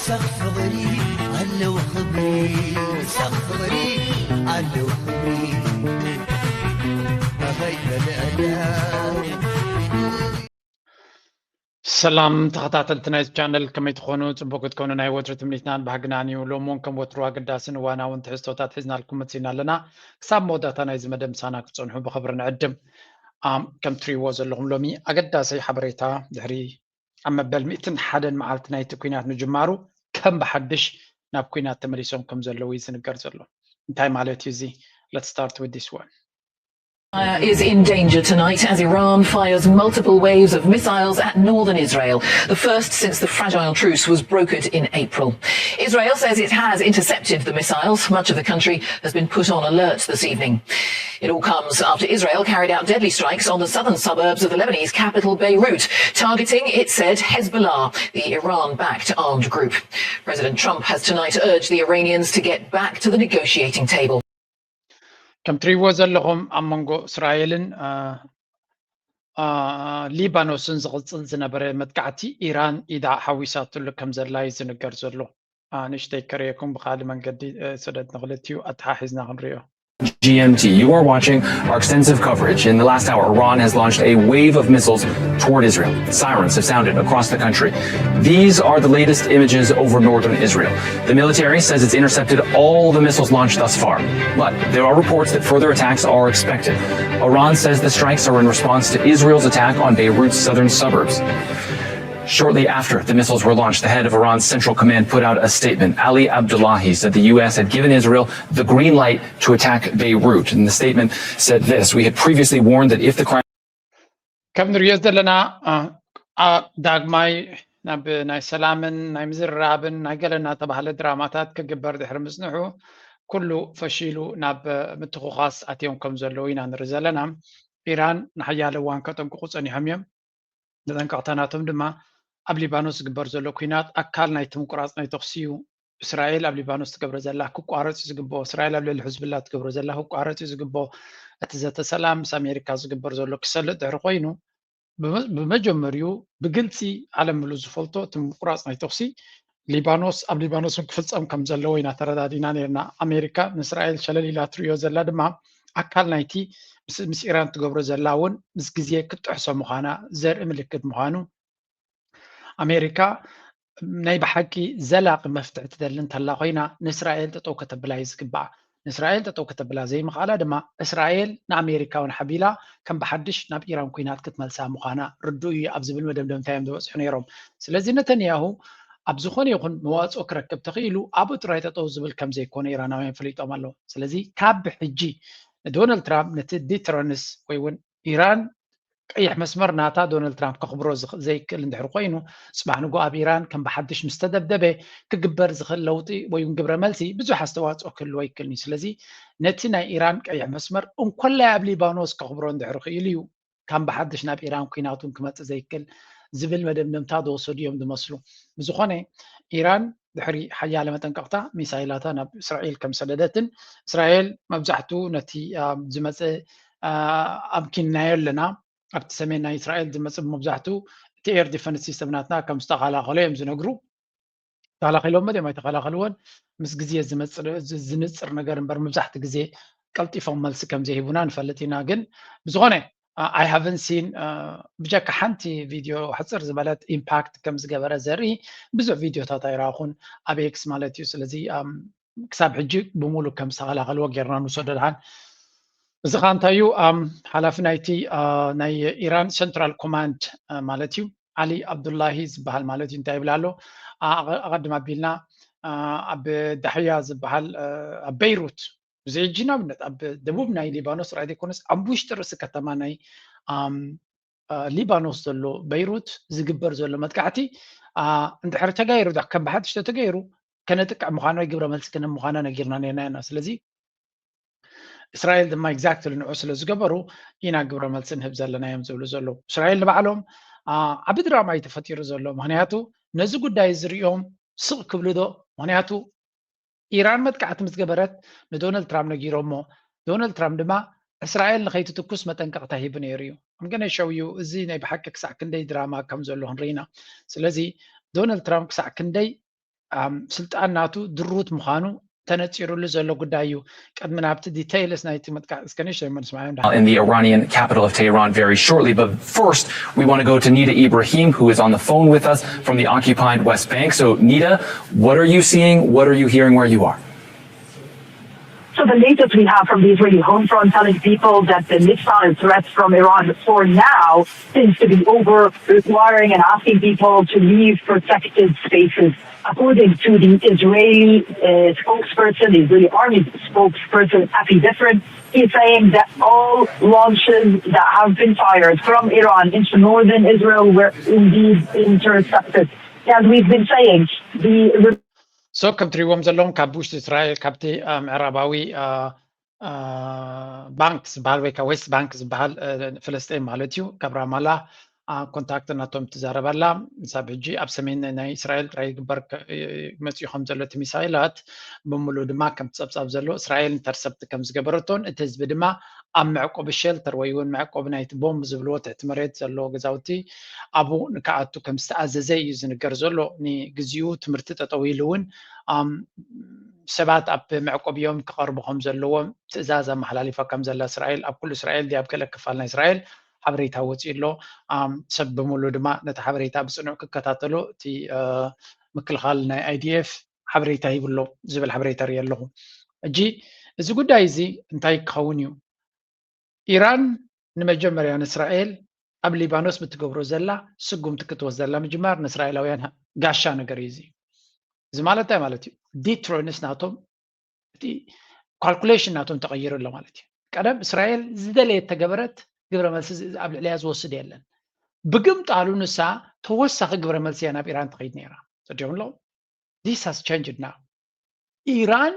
ሳኽ ፍቕሪ ኣለዎ ክብሪ፣ ሳኽ ፍቕሪ ኣለዎ ክብሪ። ኣባይ በልዕና። ሰላም ተኸታተልቲ ናይዚ ቻነል፣ ከመይ ትኾኑ? ጽቡቅ ክትኮኑ ናይ ወትሩ ትምኒትናን ባህግናን እዩ። ሎሚ እውን ከም ወትሩ ኣገዳስን እዋናውን ትሕዝቶታት ሒዝናልኩም መጺና ኣለና። ክሳብ መወዳእታ ናይዚ መደብ ምሳና ክትጸንሑ ብኽብሪ ንዕድም። ኣም፣ ከም ትሪእዎ ዘለኹም ሎሚ ኣገዳሲ ሓበሬታ ድሕሪ ኣብ መበል ሚእትን ሓደን መዓልቲ ናይቲ ኲናት ምጅማሩ ከም ብሓድሽ ናብ ኲናት ተመሊሶም ከም ዘለዉ እዩ ዝንገር ዘሎ። እንታይ ማለት እዩ እዚ? Let's start with this one. Is in danger tonight as Iran fires multiple waves of missiles at northern Israel, the first since the fragile truce was brokered in April. Israel says it has intercepted the missiles. Much of the country has been put on alert this evening. It all comes after Israel carried out deadly strikes on the southern suburbs of the Lebanese capital Beirut, targeting, it said, Hezbollah, the Iran-backed armed group. President Trump has tonight urged the Iranians to get back to the negotiating table. ከም ትሪእዎ ዘለኹም ኣብ መንጎ እስራኤልን ሊባኖስን ዝቕፅል ዝነበረ መጥቃዕቲ ኢራን ኢዳ ሓዊሳትሉ ከም ዘላ እዩ ዝንገር ዘሎ። ንእሽተይ ከርእየኩም ብካሊእ መንገዲ ስደት ንክልቲኡ ኣተሓሒዝና ክንሪኦ። G M T. You are watching our extensive coverage. In the last hour, Iran has launched a wave of missiles toward Israel. Sirens have sounded across the country. These are the latest images over northern Israel. The military says it's intercepted all the missiles launched thus far, but there are reports that further attacks are expected. Iran says the strikes are in response to Israel's attack on Beirut's southern suburbs. Shortly after the missiles were launched, the head of Iran's Central Command put out a statement. Ali Abdullahi said the U S had given Israel the green light to attack Beirut. And the statement said this: "We had previously warned that if the Kremlin" ከም ንሪኦ ዘለና ዳግማይ ናብ ናይ ሰላምን ናይ ምዝርራብን ናይ ገለ እናተባህለ ድራማታት ክግበር ድሕሪ ምፅንሑ ኩሉ ፈሺሉ ናብ ምትኹኻስ ኣትዮም ከም ዘለዉ ኢና ንርኢ ዘለና። ኢራን ንሓያለ እዋን ከጠንቅቑ ፀኒሖም እዮም። መጠንቀቕታ ናቶም ድማ ኣብ ሊባኖስ ዝግበር ዘሎ ኲናት ኣካል ናይቲ ምቁራፅ ናይ ተኹሲ እዩ። እስራኤል ኣብ ሊባኖስ ትገብሮ ዘላ ክቋረፅ እዩ ዝግብኦ። እስራኤል ኣብ ልዕሊ ሕዝብላ ትገብሮ ዘላ ክቋረፅ እዩ ዝግብኦ። እቲ ዘተ ሰላም ምስ ኣሜሪካ ዝግበር ዘሎ ክሰልጥ ድሕሪ ኮይኑ ብመጀመሪኡ ብግልፂ ዓለም ምሉ ዝፈልጦ እቲ ምቁራፅ ናይ ተኹሲ ሊባኖስ ኣብ ሊባኖስ እውን ክፍፀም ከም ዘለዎ ኢና ተረዳዲና ነርና። ኣሜሪካ ንእስራኤል ሸለል ኢላ ትሪኦ ዘላ ድማ ኣካል ናይቲ ምስ ኢራን ትገብሮ ዘላ እውን ምስ ግዜ ክትጥሕሶ ምዃና ዘርኢ ምልክት ምዃኑ ኣሜሪካ ናይ ብሓቂ ዘላቂ መፍትሒ ትደሊ እንተላ ኮይና ንእስራኤል ጠጠው ከተብላ እዩ ዝግባኣ። ንእስራኤል ጠጠው ከተብላ ዘይምኽኣላ ድማ እስራኤል ንኣሜሪካ እውን ሓቢላ ከም ብሓድሽ ናብ ኢራን ኲናት ክትመልሳ ምዃና ርዱእ እዩ ኣብ ዝብል መደምደምታ እዮም ዝበፅሑ ነይሮም። ስለዚ ነተንያሁ ኣብ ዝኾነ ይኹን መዋፅኦ ክረክብ ተኽኢሉ ኣብኡ ጥራይ ጠጠው ዝብል ከም ዘይኮነ ኢራናውያን ፈሊጦም ኣለዉ። ስለዚ ካብ ብሕጂ ንዶናልድ ትራምፕ ነቲ ዲተረንስ ወይ እውን ኢራን ቀይሕ መስመር ናታ ዶናልድ ትራምፕ ከኽብሮ ዘይክእል እንድሕር ኮይኑ ፅባሕ ንጎ ኣብ ኢራን ከም ብሓድሽ ምስ ተደብደበ ክግበር ዝኽእል ለውጢ ወይ እውን ግብረ መልሲ ብዙሕ ኣስተዋፅኦ ክህልዎ ይክእልን እዩ። ስለዚ ነቲ ናይ ኢራን ቀይሕ መስመር እንኮላይ ኣብ ሊባኖስ ከኽብሮ እንድሕር ክኢሉ እዩ ከም ብሓድሽ ናብ ኢራን ኲናት እውን ክመፅእ ዘይክእል ዝብል መደምደምታ ዝወሰዱ እዮም ዝመስሉ። ብዝኾነ ኢራን ድሕሪ ሓያለ መጠንቀቕታ ሚሳይላታ ናብ እስራኤል ከም ሰደደትን እስራኤል መብዛሕትኡ ነቲ ዝመፀ ኣምኪንናዮ ኣለና ኣብቲ ሰሜን ናይ እስራኤል ዝመፅእ መብዛሕትኡ እቲ ኤር ዲፈንስ ሲስተም ናትና ከም ዝተኸላኸሎ እዮም ዝነግሩ። ተኸላኺሎሞ ድዮም ኣይተኸላኸልዎን ምስ ግዜ ዝንፅር ነገር እምበር መብዛሕቲ ግዜ ቀልጢፎም መልሲ ከም ዘይህቡና ንፈልጥ ኢና። ግን ብዝኾነ I haven't seen ብጀካ ሓንቲ ቪድዮ ሕፅር ዝበለት ኢምፓክት ከም ዝገበረ ዘርኢ ብዙሕ ቪድዮታት ኣይረኣኹን ኣብ ኤክስ ማለት እዩ። ስለዚ ክሳብ ሕጂ ብሙሉ ከም ዝተኸላኸልዎ ጌርና ንውሰዶ ድሓን። እዚ ከዓ እንታይ እዩ? ሓላፊ ናይቲ ናይ ኢራን ሰንትራል ኮማንድ ማለት እዩ ዓሊ ኣብዱላሂ ዝበሃል ማለት እዩ እንታይ ይብል ኣሎ? ኣቐድም ኣቢልና ኣብ ዳሕያ ዝበሃል ኣብ በይሩት እዚ ሕጂ ንኣብነት ኣብ ደቡብ ናይ ሊባኖስ ጥራይ ዘይኮነስ ኣብ ውሽጢ ርእሲ ከተማ ናይ ሊባኖስ ዘሎ በይሩት ዝግበር ዘሎ መጥቃዕቲ እንድሕር ተጋይሩ ከም ብሓድሽ ተተገይሩ ከነጥቅዕ ምዃኑ ወይ ግብረ መልሲ ክነብ ምዃና ነጊርና ነርና ኢና። ስለዚ እስራኤል ድማ exactly ንዑ ስለ ዝገበሩ ኢና ግብረ መልሲ ንህብ ዘለና እዮም ዝብሉ ዘለዉ። እስራኤል ንባዕሎም ዓቢ ድራማ እዩ ተፈጢሩ ዘሎ። ምኽንያቱ ነዚ ጉዳይ ዝሪኦም ስቕ ክብሉ ዶ? ምኽንያቱ ኢራን መጥቃዕቲ ምስ ገበረት ንዶናልድ ትራምፕ ነጊሮሞ ዶናልድ ትራምፕ ድማ እስራኤል ንኸይትትኩስ መጠንቀቕታ ሂቡ ነይሩ እዩ። I'm gonna show you እዚ ናይ ብሓቂ ክሳዕ ክንደይ ድራማ ከም ዘሎ ክንርኢ ኢና። ስለዚ ዶናልድ ትራምፕ ክሳዕ ክንደይ ስልጣን ናቱ ድሩት ምዃኑ ተነፂሩሉ ዘሎ ጉዳይ እዩ። ቅድሚ ናብቲ ዲቴይልስ ናይቲ መጥቃዕቲ እስከ ንእሽተይ እሞ ንስማዕ። In the Iranian capital of Tehran very shortly, but first we want to go to Nida Ibrahim, who is on the phone with us from the occupied West Bank. So Nida, what are you seeing? What are you hearing where you are? So the latest we have from the Israeli home front telling people that the missile threats from Iran for now seems to be over, requiring and asking people to leave protected spaces. According to the Israeli uh, spokesperson, the Israeli army spokesperson Avi Defrin, he's saying that all launches that have been fired from Iran into northern Israel were indeed intercepted. As we've been saying, the so ከም ትሪእዎም ዘለኹም ካብ ውሽጢ እስራኤል ካብቲ ምዕራባዊ ባንክ ዝበሃል ወይ ከዓ ዌስት ባንክ ዝበሃል ፍልስጤን ማለት እዩ ካብ ራማላ ኮንታክት ናቶም ትዛረብ ኣላ። ንሳብ ሕጂ ኣብ ሰሜን ናይ እስራኤል ጥራይ ይግበር መፅኡ ከም ዘሎ እቲ ሚሳይላት ብምሉእ ድማ ከም ጸብጻብ ዘሎ እስራኤል ኢንተርሰፕት ከም ዝገበረቶን እቲ ህዝቢ ድማ ኣብ መዕቆቢ ሸልተር ወይ እውን መዕቆቢ ናይቲ ቦምብ ዝብልዎ ትሕቲ መሬት ዘሎ ገዛውቲ ኣብኡ ንክኣቱ ከም ዝተኣዘዘ እዩ ዝንገር ዘሎ። ንግዚኡ ትምህርቲ ጠጠው ኢሉ እውን ሰባት ኣብ መዕቆቢኦም ክቐርቡ ከም ዘለዎም ትእዛዝ ኣመሓላሊፋ ከም ዘላ እስራኤል ኣብ ኩሉ እስራኤል ድያ ኣብ ገለ ክፋል ናይ እስራኤል ሓበሬታ ወፂኡ ኣሎ። ሰብ ብምሉ ድማ ነቲ ሓበሬታ ብፅኑዕ ክከታተሎ እቲ ምክልኻል ናይ ኣይዲኤፍ ሓበሬታ ሂብሎ ዝብል ሓበሬታ ርኢ ኣለኹ። ሕጂ እዚ ጉዳይ እዚ እንታይ ክኸውን እዩ? ኢራን ንመጀመርያ ንእስራኤል ኣብ ሊባኖስ ብትገብሮ ዘላ ስጉምቲ ክትወስድ ዘላ ምጅማር ንእስራኤላውያን ጋሻ ነገር እዩ። እዚ እዚ ማለት እንታይ ማለት እዩ? ዲትሮንስ ናቶም እቲ ካልኩሌሽን ናቶም ተቐይሩ ኣሎ ማለት እዩ። ቀደም እስራኤል ዝደለየት ተገበረት ግብረ መልሲ ኣብ ልዕሊያ ዝወስድ የለን። ብግምጣሉ ንሳ ተወሳኺ ግብረ መልሲ እያ ናብ ኢራን ትኸይድ ነይራ። ጸዲቑም ኣለዉ። This has changed now. ኢራን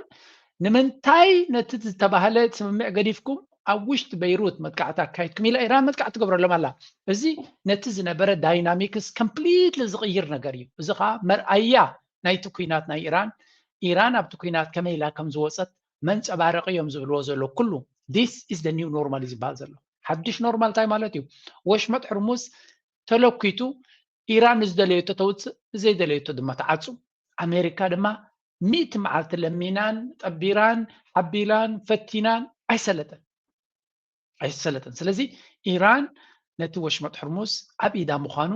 ንምንታይ ነቲ ዝተባህለ ስምምዕ ገዲፍኩም ኣብ ውሽጢ በይሩት መጥቃዕቲ ኣካይድኩም ኢላ ኢራን መጥቃዕቲ ትገብረሎም ኣላ። እዚ ነቲ ዝነበረ ዳይናሚክስ ኮምፕሊትሊ ዝቕይር ነገር እዩ። እዚ ከዓ መርኣያ ናይቲ ኩናት ናይ ኢራን ኢራን ኣብቲ ኩናት ከመይ ኢላ ከም ዝወፀት መንፀባረቂ እዮም ዝብልዎ ዘሎ ኩሉ this is the new normal ዝበሃል ዘሎ ሓድሽ ኖርማል እንታይ ማለት እዩ? ወሽመጥ ሕርሙዝ ተለኪቱ ኢራን ዝደለየቶ ተውፅእ ዘይደለየቶ ድማ ተዓፁ። ኣሜሪካ ድማ ሚእቲ መዓልቲ ለሚናን ጠቢራን ሓቢላን ፈቲናን ኣይሰለጠን ኣይሰለጠን። ስለዚ ኢራን ነቲ ወሽመጥ ሕርሙዝ ኣብ ኢዳ ምዃኑ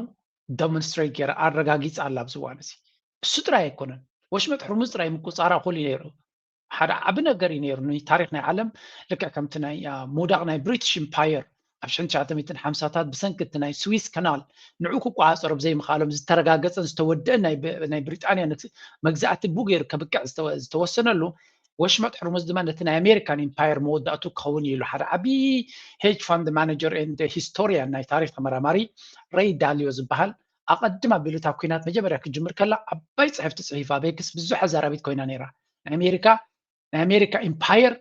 ደሞንስትሬት ገይራ ኣረጋጊፃ ኣላ ኣብዚ እዋን እዚ። እሱ ጥራይ ኣይኮነን፣ ወሽመጥ ሕርሙዝ ጥራይ ምቁፃራ ክእል ነይሩ ሓደ ዓቢ ነገር እዩ ነይሩ። ንታሪክ ናይ ዓለም ልክዕ ከምቲ ናይ ምውዳቕ ናይ ብሪቲሽ ኢምፓየር ኣብ ሽሕን ትሽዓተ ሚእትን ሓምሳታት ብሰንኪ እቲ ናይ ስዊስ ከናል ንዑ ክቆፃፀሩ ብዘይምኽኣሎም ዝተረጋገፀን ዝተወደአን ናይ ብሪጣንያ ነቲ መግዛእቲ ብኡ ገይሩ ከብቅዕ ዝተወሰነሉ ወሽመጥ ሕርሙዝ ድማ ነቲ ናይ ኣሜሪካን ኢምፓየር መወዳእቱ ክኸውን እዩ ኢሉ ሓደ ዓቢ ሄጅ ፋንድ ማነጀር ኤንድ ሂስቶሪያን ናይ ታሪክ ተመራማሪ ሬይ ዳልዮ ዝበሃል ኣቐድም ኣቢሉ እታ ኩናት መጀመርያ ክትጅምር ከላ ዓባይ ፅሕፍቲ ፅሒፋ ቤክስ ብዙሕ ኣዛራቢት ኮይና ነይራ። ናይ ኣሜሪካ ናይ ኣሜሪካ ኢምፓየር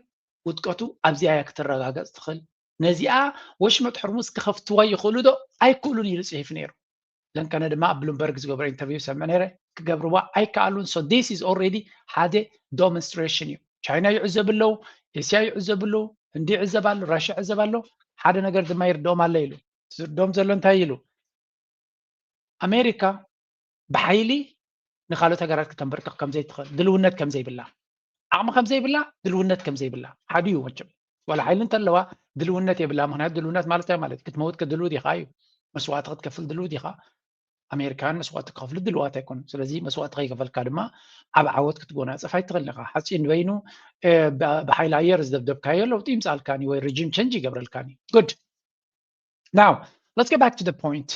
ውድቀቱ ኣብዚኣ እያ ክትረጋገፅ ትኽእል። ነዚኣ ወሽመጥ ሕርሙዝ ክኸፍትዋ ይኽእሉ ዶ ኣይክእሉን ኢሉ ፅሒፉ ነይሩ። ለንከነ ድማ ኣብ ብሉምበርግ ዝገብሮ ኢንተርቪው ሰምዕ ነይረ ክገብርዋ ኣይከኣሉን። So this is already ሓደ ዶሞንስትሬሽን እዩ። ቻይና ይዕዘብ ኣለዉ፣ ኤስያ ይዕዘብ ኣለዉ፣ ህንዲ ይዕዘብ ኣሎ፣ ራሽያ ይዕዘብ ኣሎ። ሓደ ነገር ድማ ይርድኦም ኣሎ ኢሉ ዝርድኦም ዘሎ እንታይ ኢሉ ኣሜሪካ ብሓይሊ ንካልኦት ሃገራት ክተንበርክኽ ከምዘይትኽእል ድልውነት ከምዘይብላ ዓቕሚ ከምዘይብላ ድልውነት ከምዘይብላ ሓደ እዩ መቸም ዋላ ሓይሊ እንተለዋ ድልውነት የብላ ምክንያቱ ድልውነት ማለት እንታይ ማለት ክትመውት ከድልው ዲኻ እዩ መስዋዕቲ ክትከፍል ድልው ዲኻ ኣሜሪካውያን መስዋዕቲ ክኸፍሉ ድልዋት ኣይኮኑ ስለዚ መስዋዕቲ ከይከፈልካ ድማ ዓብ ዓወት ክትጎናፀፍ ኣይትኽእል ኢኻ ሓፂን በይኑ ብሓይሊ ኣየር ዝደብደብካዮ ለውጢ ይምፃልካኒ ወይ ሪጂም ቸንጅ ይገብረልካኒ good Now, let's get back to the point.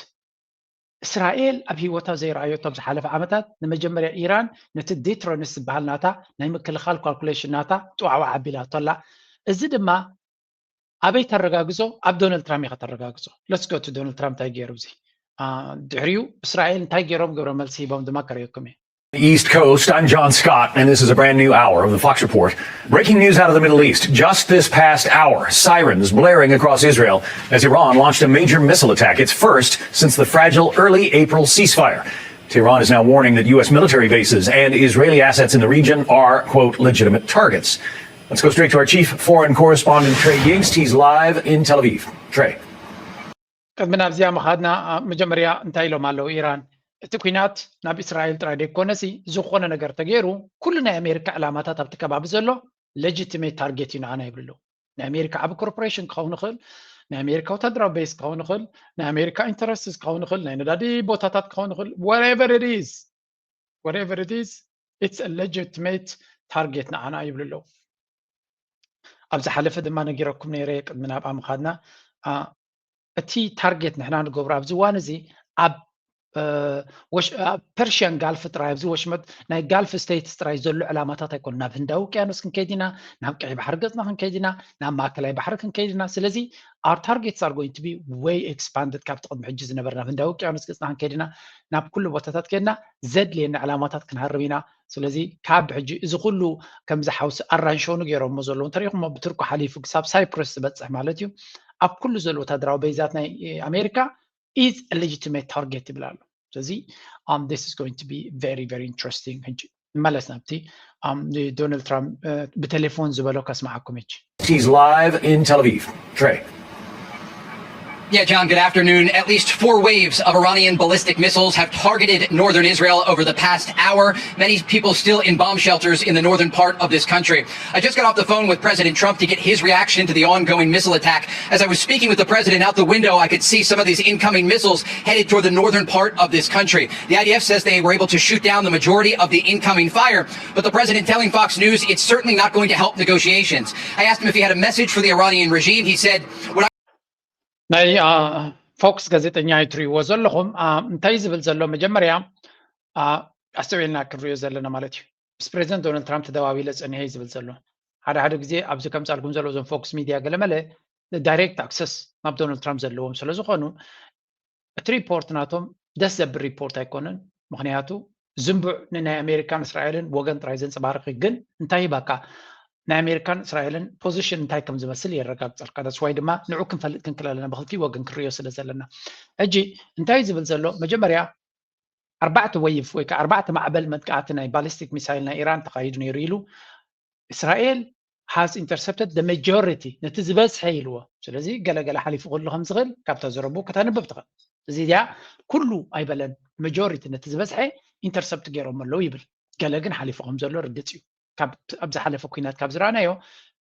እስራኤል ኣብ ህይወታ ዘይረኣየቶ ኣብ ዝሓለፈ ዓመታት ንመጀመርያ ኢራን ነቲ ዲትሮንስ ዝበሃል ናታ ናይ ምክልኻል ካልኩሌሽን ናታ ጥዋዕዋዕ ኣቢላቶ ኣላ። እዚ ድማ ኣበይ ተረጋግጾ? ኣብ ዶናልድ ትራምፕ ኢኻ ተረጋግጾ። Let's go to ዶናልድ ትራምፕ እንታይ ገይሩ እዚ ድሕሪኡ እስራኤል እንታይ ገይሮም ግብረ መልሲ ሂቦም ድማ ከርእየኩም እየ። East Coast. I'm John Scott, and this is a brand new hour of the Fox Report. Breaking news out of the Middle East. Just this past hour, sirens blaring across Israel as Iran launched a major missile attack, its first since the fragile early April ceasefire. Tehran is now warning that U S military bases and Israeli assets in the region are, quote, legitimate targets. Let's go straight to our chief foreign correspondent, Trey Yingst. He's live in Tel Aviv. Trey. ቅድሚ ናብዚኣ ምኻድና መጀመርያ እንታይ ኢሎም ኣለዉ ኢራን እቲ ኩናት ናብ እስራኤል ጥራይ ዘይኮነሲ፣ ዝኾነ ነገር ተገይሩ፣ ኩሉ ናይ ኣሜሪካ ዕላማታት ኣብቲ ከባቢ ዘሎ ሌጂቲሜት ታርጌት እዩ ንዓና ይብሉ ኣለዉ። ናይ ኣሜሪካ ዓቢ ኮርፖሬሽን ክኸውን ይኽእል፣ ናይ ኣሜሪካ ወታደራዊ ቤስ ክኸውን ይኽእል፣ ናይ ኣሜሪካ ኢንተረስትስ ክኸውን ይኽእል፣ ናይ ነዳዲ ቦታታት ክኸውን ይኽእል፣ whatever it is, whatever it is, it's a legitimate target ንዓና ይብሉ ኣለዉ። ኣብ ዝሓለፈ ድማ ነጊረኩም ነይረ ቅድሚ ናብኣ ምኻድና፣ አ፣ እቲ ታርጌት ንሕና ንገብሮ ኣብዚ እዋን እዚ ኣብ፣ እ፣ ወሽ-፣ ኣብ ፐርሽያን ጋልፍ ጥራይ፣ ኣብዚ ወሽመጥ ናይ ጋልፍ ስቴትስ ጥራይ ዘሎ ዕላማታት ኣይኮነን። ናብ ህንዳዊ ውቅያኖስ ክንከይድ ኢና፣ ናብ ቀይ ባሕሪ ገጽና ክንከይድ ኢና፣ ናብ ማእከላይ ባሕሪ ክንከይድ ኢና። ስለዚ our targets are going to be way expanded ካብቲ ቅድሚ ሕጂ ዝነበረ። ናብ ህንዳዊ ውቅያኖስ ገጽና ክንከይድ ኢና፣ ናብ ኩሉ ቦታታት ከይድና ዘድልየና ዕላማታት ክንሃርም ኢና። ስለዚ ካብ ሕጂ እዚ ኩሉ ከምዚ ሓውሲ ኣራንሸኑ ገይሮሞ ዘለዉ እንተሪኢኹሞ ብቱርኪ ሓሊፉ ክሳብ ሳይፕረስ ዝበጽሕ ማለት እዩ። ኣብ ኩሉ ዘሎ ወታደራዊ ቤዛት ናይ ኣሜሪካ is a legitimate target ይብል ኣሎ። ስለዚ um, this is going to be very, very interesting። ሕጂ ንመለስ ናብቲ um, ዶናልድ ትራምፕ፣ እ፣ ብቴሌፎን ዝበሎ ከስምዓኩም ሕጂ። He's live in Tel Aviv. Trey. Yeah, John, good afternoon. At least four waves of Iranian ballistic missiles have targeted northern Israel over the past hour. Many people still in bomb shelters in the northern part of this country. I just got off the phone with President Trump to get his reaction to the ongoing missile attack. As I was speaking with the president out the window, I could see some of these incoming missiles headed toward the northern part of this country. The I D F says they were able to shoot down the majority of the incoming fire, but the president telling Fox News it's certainly not going to help negotiations. I asked him if he had a message for the Iranian regime. He said, "What I" ናይ ፎክስ ጋዜጠኛ እዩ ትሪእዎ ዘለኹም። አ፣ እንታይ ዝብል ዘሎ መጀመርያ፣ አ፣ ኣስተውዒልና ክንሪኦ ዘለና ማለት እዩ። ምስ ፕሬዚደንት ዶናልድ ትራምፕ ተደዋዊለ ጸኒሐ እዩ ዝብል ዘሎ። ሓደ ሓደ ግዜ ኣብዚ ከምጻልኩም ዘሎ እዞም ፎክስ ሚድያ ገለመለ ዳይሬክት ኣክሰስ ናብ ዶናልድ ትራምፕ ዘለዎም ስለ ዝኾኑ፣ እቲ ሪፖርት ናቶም ደስ ዘብል ሪፖርት ኣይኮነን። ምኽንያቱ ዝንቡዕ ንናይ ኣሜሪካን እስራኤልን ወገን ጥራይ ዘንጸባርቕ እዩ። ግን እንታይ ይባካ፣ ናይ ኣሜሪካን እስራኤልን ፖዚሽን እንታይ ከም ዝመስል የረጋግጸልካ። ዳትስ ዋይ ድማ ንዑ ክንፈልጥ ክንክእል ኣለና፣ ብክልቲኡ ወገን ክንሪኦ ስለ ዘለና። ሕጂ እንታይ እዩ ዝብል ዘሎ? መጀመርያ ኣርባዕተ ወይፍ ወይ ከዓ ኣርባዕተ ማዕበል መጥቃዕቲ ናይ ባሊስቲክ ሚሳይል ናይ ኢራን ተኻይዱ ነይሩ ኢሉ፣ እስራኤል has intercepted the majority፣ ነቲ ዝበዝሐ ኢልዎ። ስለዚ ገለገለ ሓሊፉ ክህሉ ከም ዝኽእል ካብታ ዘረቡ ከተንብብ ትኽእል። እዚ እዚኣ ኩሉ ኣይበለን፣ መጆሪቲ ነቲ ዝበዝሐ ኢንተርሰፕት ገይሮም ኣለዉ ይብል። ገለ ግን ሓሊፉ ከም ዘሎ ርግጽ እዩ። ካብ ኣብ ዝሓለፈ ኩናት ካብ ዝረኣናዮ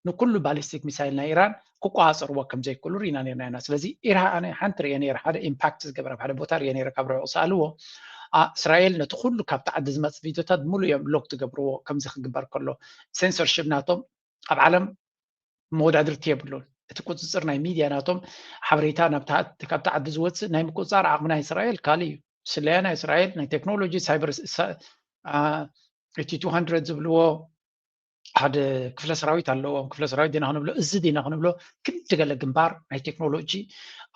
ንኩሉ ባሊስቲክ ሚሳይል ናይ ኢራን ክቆጻጸርዎ ከም ዘይክእሉ ርኢና ነርና ኢና። ስለዚ ኢራ-፣ ኣነ ሓንቲ ርእየ ነይረ፣ ሓደ ኢምፓክት ዝገበረ ኣብ ሓደ ቦታ ርእየ ነይረ፣ ካብ ርሑቕ ሰኣልዎ። ኣ፣ እስራኤል ነቲ ኩሉ ካብቲ ዓዲ ዝመጽእ ቪድዮታት ሙሉእ እዮም ሎክ ዝገብርዎ። ከምዚ ክግበር ከሎ ሴንሰርሺፕ ናቶም ኣብ ዓለም መወዳድርቲ የብሉን። እቲ ቁጽጽር ናይ ሚድያ ናቶም፣ ሓበሬታ ናብታ፣ ካብቲ ዓዲ ዝወጽእ ናይ ምቁጽጻር ዓቕሚ ናይ እስራኤል ካልእ እዩ። ስለያ ናይ እስራኤል ናይ ቴክኖሎጂ ሳይበር ሳ-፣ አ፣ እቲ ቱ ሃንድረድ ዝብልዎ ሓደ ክፍለ ሰራዊት ኣለዎም። ክፍለ ሰራዊት ዲና ክንብሎ፣ እዚ ዲና ክንብሎ፣ ክንዲ ገለ ግንባር ናይ ቴክኖሎጂ፣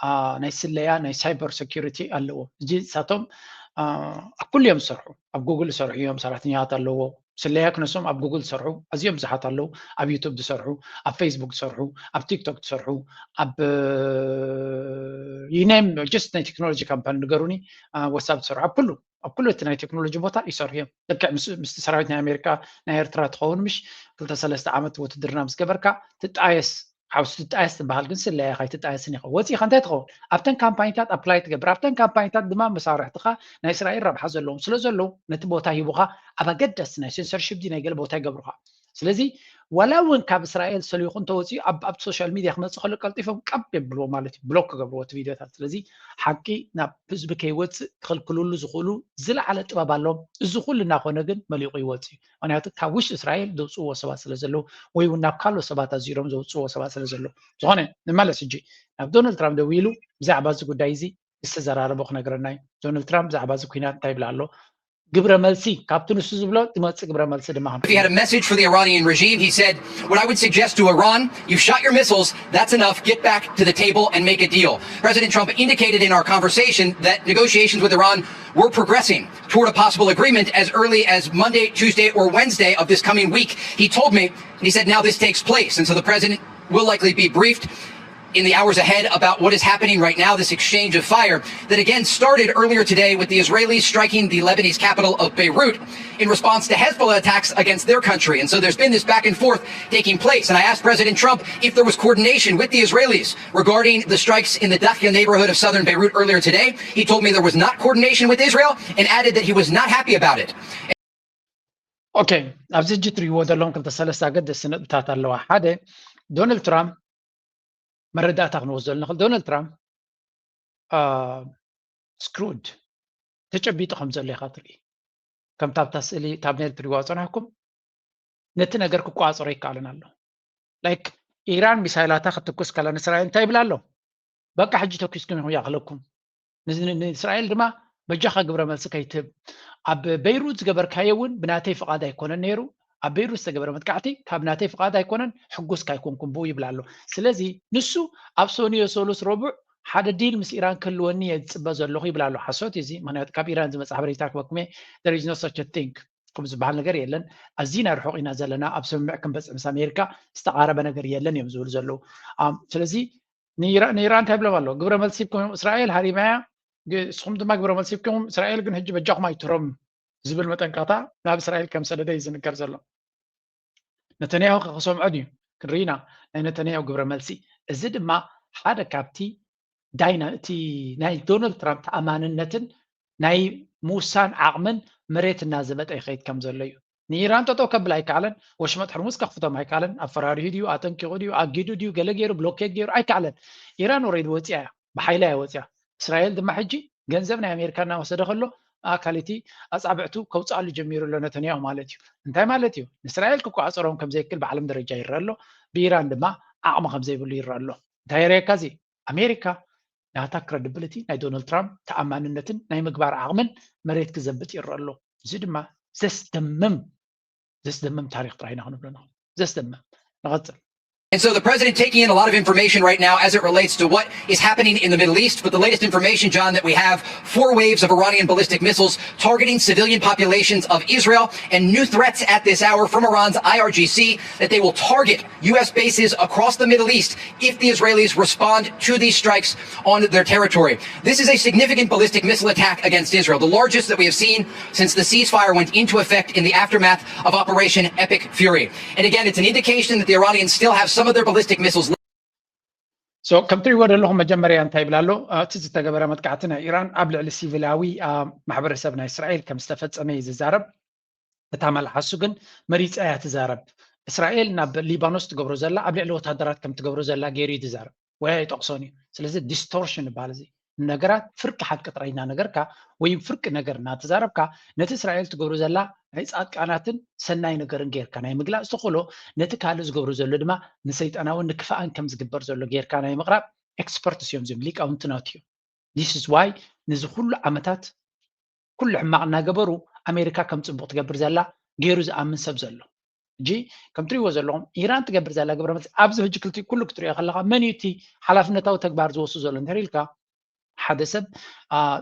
አ፣ ናይ ስለያ፣ ናይ ሳይበር ሴኩሪቲ ኣለዎም። እዚ ንሳቶም፣ አ፣ ኣብ ኩሉ እዮም ዝሰርሑ። ኣብ ጉግል ዝሰርሑ እዮም፣ ሰራሕተኛታት ኣለዎ። ስለያ ክነሶም ኣብ ጉግል ዝሰርሑ ኣዝዮም ብዙሓት ኣለዉ። ኣብ ዩቱብ ዝሰርሑ፣ ኣብ ፌስቡክ ዝሰርሑ፣ ኣብ ቲክቶክ ዝሰርሑ፣ ኣብ፣ you name፣ ጀስት ናይ ቴክኖሎጂ ካምፓኒ ንገሩኒ፣ አ፣ ዋትሳፕ ዝሰርሑ፣ ኣብ ኩሉ፣ ኣብ ኩሉ እቲ ናይ ቴክኖሎጂ ቦታ ይሰርሑ እዮም። ልክዕ ምስ፣ ምስቲ ሰራዊት ናይ ኣሜሪካ፣ ናይ ኤርትራ ትኸውን ምሽ፣ ክልተ ሰለስተ ዓመት ውትድርና ምስ ገበርካ ትጣየስ፣ ሓውሲ ትጣየስ ትበሃል፣ ግን ስለያ ከይትጣየስን ኢኻ። ወጺእኻ እንታይ ትኸውን? ኣብተን ካምፓኒታት ኣፕላይ ትገብር። ኣብተን ካምፓኒታት ድማ መሳርሕትኻ ናይ እስራኤል ረብሓ ዘለዎም ስለ ዘለዉ ነቲ ቦታ ሂቡኻ ኣብ ኣገዳሲ ናይ ሴንሰርሺፕ ድዩ ናይ ገለ ቦታ ይገብሩኻ። ስለዚ ዋላ እውን ካብ እስራኤል ሰሊኹ እንተወጺኡ ኣብ፣ ኣብ ሶሻል ሚድያ ክመጽእ ከሎ ቀልጢፎም ቀብ የብልዎ ማለት እዩ። ብሎክ ክገብርዎ እቲ ቪድዮታት። ስለዚ ሓቂ ናብ ህዝቢ ከይወጽእ ክኽልክልሉ ዝኽእሉ ዝለዓለ ጥበብ ኣለዎም። እዚ ኩሉ እናኾነ ግን መሊቑ ይወጽእ እዩ። ምኽንያቱ ካብ ውሽጢ እስራኤል ዘውፅእዎ ሰባት ስለ ዘለዉ ወይ እውን ናብ ካልኦት ሰባት ኣዚሮም ዘውፅእዎ ሰባት ስለ ዘለዉ። ዝኾነ ንመለስ ሕጂ ናብ ዶናልድ ትራምፕ ደዊሉ ብዛዕባ እዚ ጉዳይ እዚ ዝተዘራረቦ ክነግረና እዩ። ዶናልድ ትራምፕ ብዛዕባ እዚ ኩናት እንታይ ይብል ኣሎ? ግብረ መልሲ ካብቲ ንሱ ዝብሎ ዝመፅእ ግብረ መልሲ ድማ ከም If you had a message for the Iranian regime, he said, "What I would suggest to Iran, you've shot your missiles, that's enough, get back to the table and make a deal." President Trump indicated in our conversation that negotiations with Iran were progressing toward a possible agreement as early as Monday, Tuesday, or Wednesday of this coming week. He told me, and he said, "Now this takes place." And so the president will likely be briefed. in the hours ahead about what is happening right now, this exchange of fire that again started earlier today with the Israelis striking the Lebanese capital of Beirut in response to Hezbollah attacks against their country. And so there's been this back and forth taking place. And I asked President Trump if there was coordination with the Israelis regarding the strikes in the Dahya neighborhood of southern Beirut earlier today. He told me there was not coordination with Israel and added that he was not happy about it. ኦኬ፣ ኣብዚ ሕጂ ትሪእዎ ዘለኹም ክልተ ሰለስተ ኣገደስቲ ነጥብታት ኣለዋ። ሓደ፣ ዶናልድ ትራምፕ መረዳእታ ክንወስደሉ ንኽእል። ዶናልድ ትራምፕ ስክሩድ ተጨቢጡ ከም ዘሎ ኢኻ ትርኢ። ከምታ ኣብታ ስእሊ ታብኔል ትሪእዋ ዝፀናሕኩም፣ ነቲ ነገር ክቆፃፀሮ ኣይከኣልን ኣሎ። ላይክ፣ ኢራን ሚሳይላታ ክትትኩስ ከላ ንእስራኤል እንታይ ይብላ ኣሎ? በቃ ሕጂ ተኩስኩም ኢኹም ይኣኽለኩም። ንእስራኤል ድማ በጃኻ ግብረ መልሲ ከይትህብ፣ ኣብ በይሩት ዝገበርካዮ እውን ብናተይ ፍቓድ ኣይኮነን ነይሩ። ኣብ በይሩት ዝተገበረ መጥቃዕቲ ካብ ናተይ ፍቓድ ኣይኮነን፣ ሕጉስካ ኣይኮንኩን ብኡ ይብላ ኣሎ። ስለዚ ንሱ ኣብ ሰኑዮ፣ ሰሉስ፣ ረቡዕ ሓደ ዲል ምስ ኢራን ክህልወኒ እየ ዝፅበ ዘለኹ ይብላ ኣሎ። ሓሶት እዩ እዚ፣ ምክንያቱ ካብ ኢራን ዝመፅእ ሓበሬታ ክበኩም እየ። There is no such a thing፣ ከምኡ ዝበሃል ነገር የለን። ኣዚና ርሑቕ ኢና ዘለና፣ ኣብ ስምምዕ ክንበፅሕ ምስ ኣሜሪካ ዝተቓረበ ነገር የለን እዮም ዝብሉ ዘለዉ። ስለዚ ንኢራን እንታይ ይብሎም ኣሎ? ግብረ መልሲ ሂብኩም እስራኤል ሃሪማያ፣ ንስኹም ድማ ግብረ መልሲ ሂብኩም እስራኤል ግን ሕጂ በጃኹም ኣይትሮም ዝብል መጠንቀቕታ ናብ እስራኤል ከም ሰደደ እዩ ዝንገር ዘሎ። ነተንያሁ ክሰምዖ ድዩ? ክንርኢ ኢና ናይ ነተንያሁ ግብረ መልሲ። እዚ ድማ ሓደ ካብቲ ዳይና እቲ ናይ ዶናልድ ትራምፕ ተኣማንነትን ናይ ምውሳን ዓቕምን መሬት እናዘበጠ ይኸይድ ከም ዘሎ እዩ። ንኢራን ጠጠው ከብል ኣይከኣለን፣ ወሽመጥ ሕርሙዝ ከኽፍቶም ኣይከኣለን፣ ኣፈራሪሁ ድዩ፣ ኣጠንቂቑ ድዩ፣ ኣጊዱ ድዩ፣ ገለ ገይሩ ብሎኬድ ገይሩ ኣይከኣለን። ኢራን ወረይድ ወፂያ እያ፣ ብሓይላ እያ ወፂያ። እስራኤል ድማ ሕጂ ገንዘብ ናይ ኣሜሪካ እናወሰደ ከሎ ኣካል እቲ ኣፃብዕቱ ከውፅኣሉ ጀሚሩ ኣሎ ነተንያሁ ማለት እዩ። እንታይ ማለት እዩ? ንእስራኤል ክቆፃፀሮም ከም ዘይክል ብዓለም ደረጃ ይረአ ኣሎ፣ ብኢራን ድማ ዓቕሚ ከም ዘይብሉ ይረአ ኣሎ። እንታይ የርእየካ እዚ? ኣሜሪካ ናታ ክረዲብሊቲ ናይ ዶናልድ ትራምፕ ተኣማንነትን ናይ ምግባር ዓቕምን መሬት ክዘብጥ ይረአ ኣሎ። እዚ ድማ ዘስደምም ዘስደምም ታሪክ ጥራይ ኢና ክንብሎ ንኽእል። ዘስደምም። ንቐፅል። And so the president taking in a lot of information right now as it relates to what is happening in the Middle East. But the latest information, John, that we have, four waves of Iranian ballistic missiles targeting civilian populations of Israel, and new threats at this hour from Iran's I R G C that they will target U S bases across the Middle East if the Israelis respond to these strikes on their territory. This is a significant ballistic missile attack against Israel, the largest that we have seen since the ceasefire went into effect in the aftermath of Operation Epic Fury. And again, it's an indication that the Iranians still have some of their ballistic missiles. So ከም ትሪእዎ ዘለኹም መጀመርያ እንታይ ይብል ኣሎ? እቲ ዝተገበረ መጥቃዕቲ ናይ ኢራን ኣብ ልዕሊ ሲቪላዊ ማሕበረሰብ ናይ እስራኤል ከም ዝተፈጸመ እዩ ዝዛረብ። እታ መልሓሱ ግን መሪፃ እያ ትዛረብ። እስራኤል ናብ ሊባኖስ ትገብሮ ዘላ ኣብ ልዕሊ ወታደራት ከም ትገብሮ ዘላ ገይሩ እዩ ዝዛረብ። ወይ ኣይጠቕሶን እዩ። ስለዚ ዲስቶርሽን ይበሃል እዚ። ነገራት ፍርቂ ሓቂ ጥራይ እናነገርካ ወይ ፍርቂ ነገር እናተዛረብካ ነቲ እስራኤል ትገብሮ ዘላ ናይ ፃድቃናትን ሰናይ ነገርን ጌርካ ናይ ምግላፅ ተኽእሎ፣ ነቲ ካልእ ዝገብሮ ዘሎ ድማ ንሰይጣናውን ንክፋእን ከም ዝግበር ዘሎ ጌርካ ናይ ምቕራብ ኤክስፐርትስ እዮም እዚኦም፣ ሊቃውንቲ ናቱ እዮም። This is why ነዚ ኩሉ ዓመታት ኩሉ ሕማቕ እናገበሩ ኣሜሪካ ከም ፅቡቕ ትገብር ዘላ ገይሩ ዝኣምን ሰብ ዘሎ። ሕጂ ከም ትሪእዎ ዘለኹም ኢራን ትገብር ዘላ ግብረ መልሲ ኣብዚ ሕጂ ክልቲ ኩሉ ክትሪኦ ከለኻ መን እዩ እቲ ሓላፍነታዊ ተግባር ዝወስድ ዘሎ እንድሕር ኢልካ ሓደ ሰብ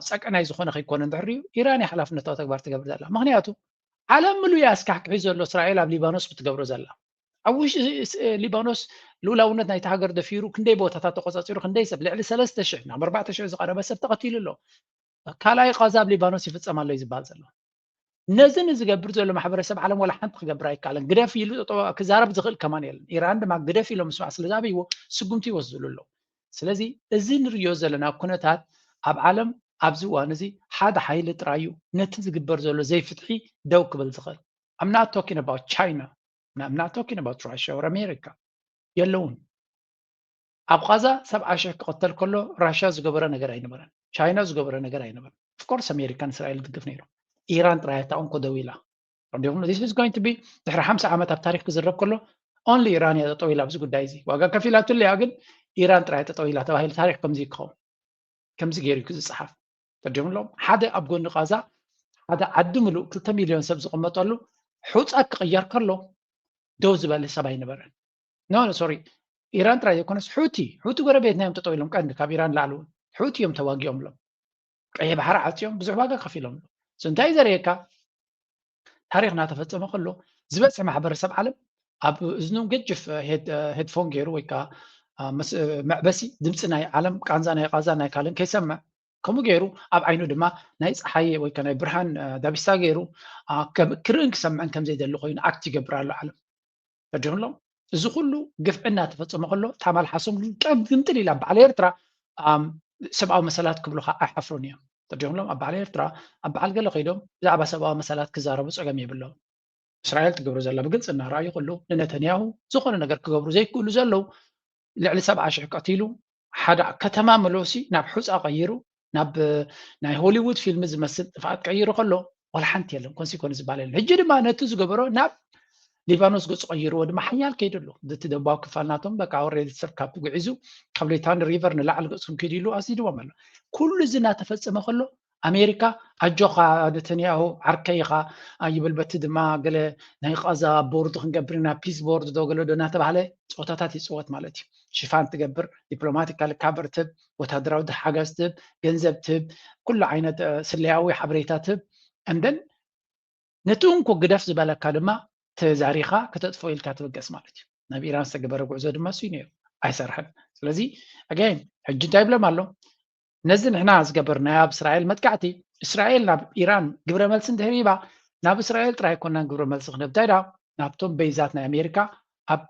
ጸቀናይ ዝኾነ ከይኮነ እንድሕር ኢራን እያ ሓላፍነታዊ ተግባር ትገብር ዘላ። ምክንያቱ ዓለም ምሉእ እያ ኣስካሕክሒ ዘሎ እስራኤል ኣብ ሊባኖስ ብትገብሮ ዘላ። ኣብ ውሽጢ ሊባኖስ ልኡላውነት ናይቲ ሃገር ደፊሩ ክንደይ ቦታታት ተቆፃፂሩ ክንደይ ሰብ ልዕሊ ሰለስተ ሽሕ ናብ ኣርባዕተ ሽሕ ዝቐረበ ሰብ ተቐቲሉ ኣሎ። ካልኣይ ቃዛ ኣብ ሊባኖስ ይፍፀም ኣሎ እዩ ዝበሃል ዘሎ። ነዚ ንዝገብር ዘሎ ማሕበረሰብ ዓለም ዋላ ሓንቲ ክገብር ኣይከኣለን። ግደፍ ኢሉ ክዛረብ ዝኽእል ከማን የለን። ኢራን ድማ ግደፍ ኢሎም ምስማዕ ስለ ዝኣበይዎ ስጉምቲ ይወስድሉ ኣለዉ። ስለዚ እዚ ንርእዮ ዘለና ኩነታት ኣብ ዓለም ኣብዚ እዋን እዚ ሓደ ሓይሊ ጥራይ እዩ ነቲ ዝግበር ዘሎ ዘይፍትሒ ደው ክብል ዝኽእል። I'm not talking about China, I'm not talking about Russia or America. የለውን። ኣብ ቃዛ ሰብዓ ሽሕ ክቐተል ከሎ ራሽያ ዝገበረ ነገር ኣይነበረን፣ ቻይና ዝገበረ ነገር ኣይነበረን። ኦፍኮርስ ኣሜሪካን እስራኤል ትድግፍ ነይሩ። ኢራን ጥራይ እያ እታ እንኮ ደው ኢላ። እንዲኹም this is going to be ድሕሪ ሓምሳ ዓመት ኣብ ታሪክ ክዝረብ ከሎ only ኢራን እያ ጠጠው ኢላ ኣብዚ ጉዳይ እዚ። ዋጋ ከፊላትሉ እያ፣ ግን ኢራን ጥራይ ጠጠው ኢላ ተባሂሉ ታሪክ ከምዚ ክኸውን ከምዚ ገይሩ እዩ ዝፀሓፍ። ተርዲሙሎም ሓደ ኣብ ጎኒ ቃዛ ሓደ ዓዲ ምሉእ ክልተ ሚልዮን ሰብ ዝቕመጠሉ ሑፃ ክቕየር ከሎ ደው ዝበለ ሰብ ኣይነበረን። ኖ ኖ ሶሪ ኢራን ጥራይ ዘይኮነስ ሑቲ ሑቲ ጎረቤትና እዮም ጠጠው ኢሎም ቀንዲ ካብ ኢራን ላዕሊ እውን ሑቲ እዮም ተዋጊኦምሎም ቀይሕ ባሕሪ ዓፅዮም ብዙሕ ዋጋ ከፊሎምሎም። So እንታይ እዩ ዘርእየካ? ታሪክ እናተፈፀመ ከሎ ዝበፅሕ ማሕበረሰብ ዓለም ኣብ እዝኑ ገጅፍ ሄድፎን ገይሩ ወይ ከዓ መዕበሲ ድምፂ ናይ ዓለም ቃንዛ ናይ ቃዛ ናይ ካልን ከይሰምዕ ከምኡ ገይሩ ኣብ ዓይኑ ድማ ናይ ፀሓይ ወይ ናይ ብርሃን ዳቢሳ ገይሩ ክርእን ክሰምዕን ከምዘይደሊ ኮይኑ ኣክት ይገብር ኣሎ ዓለም። ተዲምሎም እዚ ኩሉ ግፍዒ እናተፈፀመ ከሎ ታማል ሓሶም ግምጥል ኢላ በዓል ኤርትራ ሰብኣዊ መሰላት ክብሉካ ኣይሓፍሩን እዮም። ተዲምሎም ኣብ በዓል ኤርትራ ኣብ በዓል ገለ ከይዶም ብዛዕባ ሰብኣዊ መሰላት ክዛረቡ ፀገም የብሎም። እስራኤል ትገብሮ ዘላ ብግልፂ እናረኣዩ ከለዉ ንነተንያሁ ዝኾነ ነገር ክገብሩ ዘይክእሉ ዘለዉ ልዕሊ ሰብዓ ሽሕ ቀቲሉ ሓደ ከተማ መለሲ ናብ ሑፃ ቀይሩ ናብ ናይ ሆሊውድ ፊልም ዝመስል ጥፍኣት ቀይሩ ከሎ ዋላ ሓንቲ የለን ኮንሲኮንስ ዝበሃል የለን። ሕጂ ድማ ነቲ ዝገበሮ ናብ ሊባኖስ ገፁ ቀይርዎ ድማ ሓያል ከይዱ ኣሎ። እቲ ደቡባዊ ክፋል ናቶም በቃ ወረድ ሰብ ካብቲ ጉዒዙ ካብ ሌታን ሪቨር ንላዕሊ ገፅኩም ከይዱ ኢሉ ኣሲድዎም ኣሎ። ኩሉ እዚ እናተፈፀመ ከሎ ኣሜሪካ ኣጆኻ ነተንያሁ ዓርከይ ኢኻ ይብል በቲ ድማ ገለ ናይ ቃዛ ቦርድ ክንገብር ኢና ፒስ ቦርድ ዶ ገለ ዶ እናተባህለ ፀወታታት ይፅወት ማለት እዩ። ሽፋን ትገብር፣ ዲፕሎማቲካል ካቨር ትብ፣ ወታደራዊ ሓገዝ ትብ፣ ገንዘብ ትብ፣ ኩሉ ዓይነት ስለያዊ ሓበሬታ ትብ። And then ነቲ እንኮ ግደፍ ዝበለካ ድማ ተዛሪኻ ከተጥፎ ኢልካ ትበገስ ማለት እዩ። ናብ ኢራን ዝተገበረ ጉዕዞ ድማ እሱ ነይሩ ኣይሰርሐን። ስለዚ ኣጋይን ሕጂ እንታይ ይብሎም ኣሎ? ነዚ ንሕና ዝገበርናዮ ኣብ እስራኤል መጥቃዕቲ እስራኤል ናብ ኢራን ግብረ መልሲ እንድሕር ሂባ ናብ እስራኤል ጥራይ ኣይኮናን ግብረ መልሲ ክነብታይ ዳ ናብቶም በይዛት ናይ ኣሜሪካ ኣብ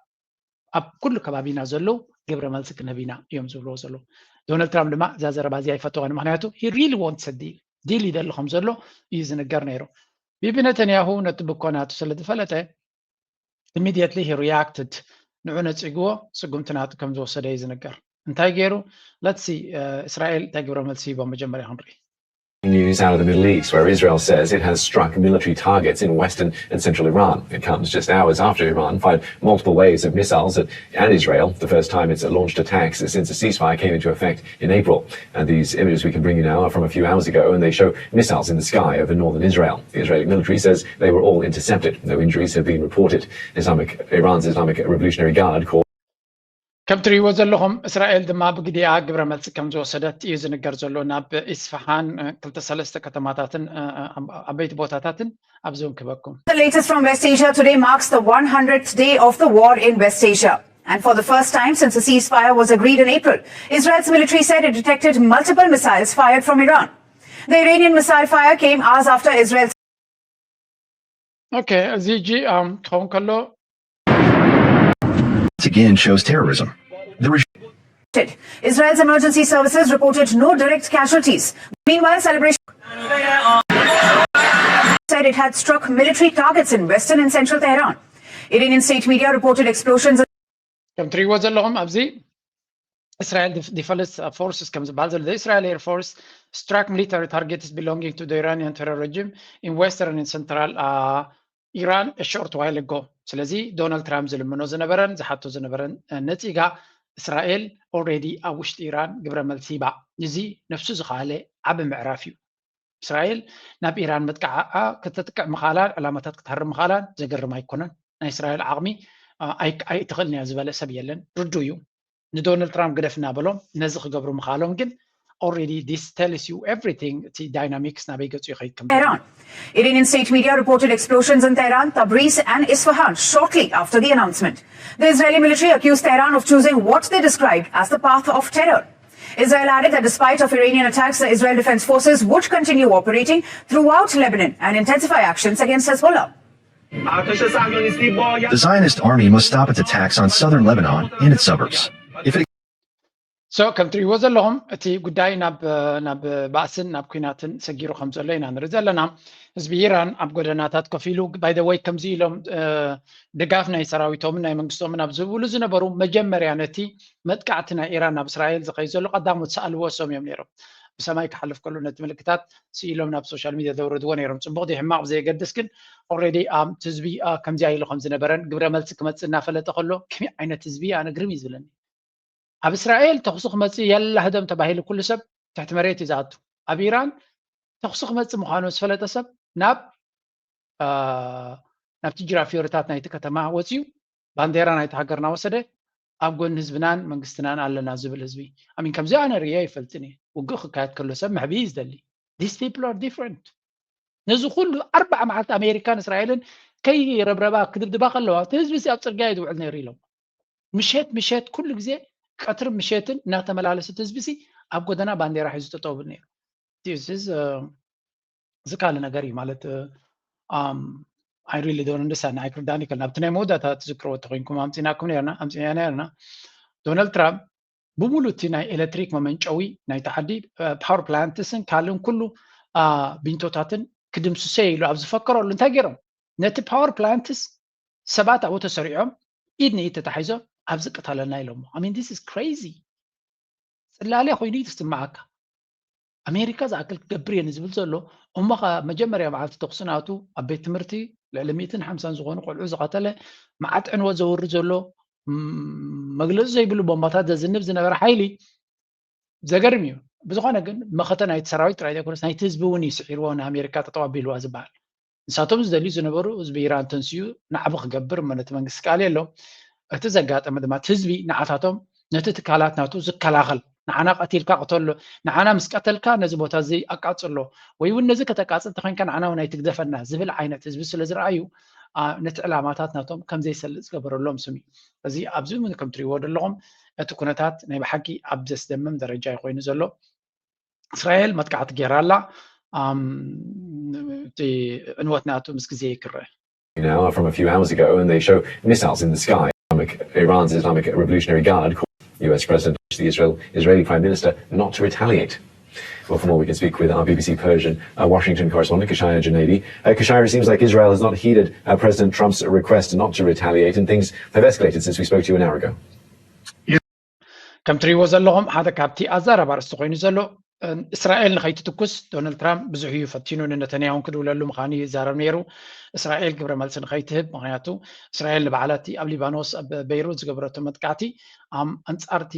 ኣብ ኩሉ ከባቢና ዘለዉ ግብረ መልሲ ክነብ ኢና እዮም ዝብልዎ ዘለዉ። ዶናልድ ትራምፕ ድማ እዛ ዘረባ እዚኣ ይፈተዋን ምክንያቱ he really wants a deal ዲል ይደሊ ከም ዘሎ እዩ ዝንገር ነይሩ። ቢቢ ነተንያሁ ነቲ ብኮናቱ ስለ ዝፈለጠ immediately he reacted ንዑ ነፂግዎ ስጉምቲ ናቱ ከም ዝወሰደ እዩ ዝንገር። እንታይ ገይሩ? Let's see እስራኤል እንታይ ግብረ መልሲ ሂቦም መጀመርያ ክንርኢ። News out of the Middle East, where Israel says it has struck military targets in western and central Iran. It comes just hours after Iran fired multiple waves of missiles at, at Israel, the first time it's launched attacks since a ceasefire came into effect in April. And these images we can bring you now are from a few hours ago, and they show missiles in the sky over northern Israel. The Israeli military says they were all intercepted. No injuries have been reported. Islamic, Iran's Islamic Revolutionary Guard called ከም ትሪእዎ ዘለኹም እስራኤል ድማ ብግዲኣ ግብረ መልሲ ከም ዝወሰደት እዩ ዝንገር ዘሎ። ናብ ኢስፋሃን ክልተ ሰለስተ ከተማታትን ዓበይቲ ቦታታትን ኣብዚ እውን ክበኩም። The latest from West Asia today marks the one hundredth day of the war in West Asia. And for the first time since a ceasefire was agreed in April, Israel's military said it detected multiple missiles fired from Iran. The Iranian missile fire came hours after Israel ኦኬ እዚ ጂ ክኸውን ከሎ Once again shows terrorism. The regime Israel's emergency services reported no direct casualties. Meanwhile, celebration said it had struck military targets in western and central Tehran. Iranian state media reported explosions. ከም ትሪእዎ ዘለኹም ኣብዚ እስራኤል ዲፈንስ ፎርስስ ከም ዝበሃል ዘሎ Israel Air Force struck military targets belonging to the Iranian terror regime in western and central Iran a short while ago። ስለዚ ዶናልድ ትራምፕ ዝልምኖ ዝነበረን ዝሓቶ ዝነበረን ነፂጋ እስራኤል already ኣብ ውሽጢ ኢራን ግብረ መልሲ ሂባ። እዚ ነፍሱ ዝኸኣለ ዓቢ ምዕራፍ እዩ። እስራኤል ናብ ኢራን መጥቃዕኣ ከተጥቅዕ ምኻላን ዕላማታት ክትሃርም ምኻላን ዘገርም ኣይኮነን። ናይ እስራኤል ዓቕሚ ኣይትኽእልን እያ ዝበለ ሰብ የለን። ርዱ እዩ። ንዶናልድ ትራምፕ ግደፍ እናበሎም ነዚ ክገብሩ ምኻሎም ግን already this tells you everything እቲ ዳይናሚክስ ናበይ ገፁ ይኸይድ ከም ዘሎ። Tehran. Iranian state media reported explosions in Tehran, Tabriz, and Isfahan shortly after the announcement. The Israeli military accused Tehran of choosing what they described as the path of terror. Israel added that despite of Iranian attacks, the Israel Defense Forces would continue operating throughout Lebanon and intensify actions against Hezbollah. The Zionist army must stop its attacks on southern Lebanon and its suburbs. If it so ከም ትሪእዎ ዘለኹም እቲ ጉዳይ ናብ ናብ ባእስን ናብ ኩናትን ሰጊሩ ከም ዘሎ ኢና ንርኢ ዘለና። ህዝቢ ኢራን ኣብ ጎደናታት ኮፍ ኢሉ by the way ከምዚ ኢሎም ድጋፍ ናይ ሰራዊቶምን ናይ መንግስቶምን ኣብ ዝህብሉ ዝነበሩ መጀመርያ ነቲ መጥቃዕቲ ናይ ኢራን ናብ እስራኤል ዝኸይድ ዘሎ ቀዳሞት ሰኣልዎ እሶም እዮም ነይሮም። ብሰማይ ክሓልፍ ከሎ ነቲ ምልክታት ስኢሎም ናብ ሶሻል ሚድያ ዘውረድዎ ነይሮም። ፅቡቕ ድዩ ሕማቕ ብዘየገድስ ግን already እቲ ህዝቢ ከምዚኣ ኢሉ ከም ዝነበረን ግብረ መልሲ ክመፅእ እናፈለጠ ከሎ ከመይ ዓይነት ህዝቢ ኣነ ግርም እዩ ዝብለኒ። ኣብ እስራኤል ተኹሲ ክመፅእ የላ ህደም ተባሂሉ ኩሉ ሰብ ትሕቲ መሬት እዩ ዝኣቱ። ኣብ ኢራን ተኹሲ ክመፅእ ምዃኑ ዝፈለጠ ሰብ ናብ ናብቲ ጅራፊዮሪታት ናይቲ ከተማ ወፅዩ ባንዴራ ናይቲ ሃገር እናወሰደ ኣብ ጎኒ ህዝብናን መንግስትናን ኣለና ዝብል ህዝቢ ኣሚን ከምዚ ኣነ ርእየ ኣይፈልጥን እየ። ውግእ ክካየድ ከሎ ሰብ መዕብኢ እዩ ዝደሊ። These people are different። ነዚ ኩሉ ኣርባዓ መዓልቲ ኣሜሪካን እስራኤልን ከይረብረባ ክድብድባ ከለዋ እቲ ህዝቢ ኣብ ፅርግያ እዩ ዝውዕል ነይሩ ኢሎም። ምሸት ምሸት ኩሉ ግዜ ቀትርን ምሸትን እናተመላለሰ እቲ ህዝቢ ሲ ኣብ ጎደና ባንዴራ ሒዙ ጠጠው ብል ነይሩ። እዚ ካልእ ነገር እዩ ማለት I really don't understand ኣይክርዳን ይክእል ናብቲ ናይ መወዳእታ ትዝክርዎ ተኮይንኩም ኣምፂናኩም ነርና ኣምፂና ነርና ዶናልድ ትራምፕ ብምሉእ እቲ ናይ ኤሌክትሪክ መመንጨዊ ናይቲ ዓዲ ፓወር ፕላንትስን ካልእን ኩሉ ቢንቶታትን ክድምስሰ ኢሉ ኣብ ዝፈከረሉ እንታይ ገይሮም ነቲ ፓወር ፕላንትስ ሰባት ኣብኡ ተሰሪዖም ኢድ ንኢድ ተታሒዞም ኣብዚ ቅተለና ኢሎሞ I mean this is crazy ፅላለ ኮይኑ እዩ ዝስማዓካ ኣሜሪካ ዝኣክል ክገብር እየ ዝብል ዘሎ እሞ መጀመርያ መዓልቲ ተኩሲ ናቱ ኣብ ቤት ትምህርቲ ልዕሊ ሚእትን ሓምሳን ዝኾኑ ቆልዑ ዝቐተለ መዓት ዕንወት ዘውርድ ዘሎ መግለፂ ዘይብሉ ቦምባታት ዘዝንብ ዝነበረ ሓይሊ ዘገርም እዩ ብዝኾነ ግን መኸተ ናይቲ ሰራዊት ጥራይ ዘይኮነስ ናይቲ ህዝቢ እውን እዩ ስዒርዎ ንኣሜሪካ ጠጠው ኣቢልዋ ዝበሃል ንሳቶም ዝደልዩ ዝነበሩ ህዝቢ ኢራን ተንስኡ ናዕቢ ክገብር እሞ ነቲ መንግስቲ ክኣል የሎም እቲ ዘጋጠመ ድማ እቲ ህዝቢ ንዓታቶም ነቲ ትካላት ናቱ ዝከላኸል ንዓና ቀቲልካ ቅተሎ ንዓና ምስ ቀተልካ ነዚ ቦታ እዚ ኣቃፅሎ ወይ እውን ነዚ ከተቃፅል ተኮይንካ ንዓና እውን ኣይትግደፈና ዝብል ዓይነት ህዝቢ ስለ ዝረኣዩ ነቲ ዕላማታት ናቶም ከም ዘይሰልጥ ዝገበረሎም ስም እዩ እዚ ኣብዚ እውን ከም ትሪእዎ ዘለኹም እቲ ኩነታት ናይ ብሓቂ ኣብ ዘስደምም ደረጃ እዩ ኮይኑ ዘሎ እስራኤል መጥቃዕቲ ገይራ ኣላ እቲ ዕንወት ናቱ ምስ ግዜ ይክረእ now are from a few hours ago, and they show missiles in the sky. Iran's Islamic Revolutionary Guard called U S President the Israel Israeli Prime Minister not to retaliate. Well, for more, we can speak with our B B C Persian uh, Washington correspondent, Kashaya Janady. Uh, Kashaya, it seems like Israel has not heeded uh, President Trump's request not to retaliate, and things have escalated since we spoke to you an hour ago. ከም ትሪእዎ ዘለኹም ሓደ ካብቲ ኣዛራቢ ኣርእስቲ ኮይኑ ዘሎ እስራኤል ንኸይትትኩስ ዶናልድ ትራምፕ ብዙሕ እዩ ፈቲኑ ንነተንያሁን ክድውለሉ ምዃኑ ይዛረብ ነይሩ እስራኤል ግብረ መልሲ ንኸይትህብ ምክንያቱ እስራኤል ንባዕላቲ ኣብ ሊባኖስ ኣብ በይሩት ዝገበረቶ መጥቃዕቲ ኣንፃርቲ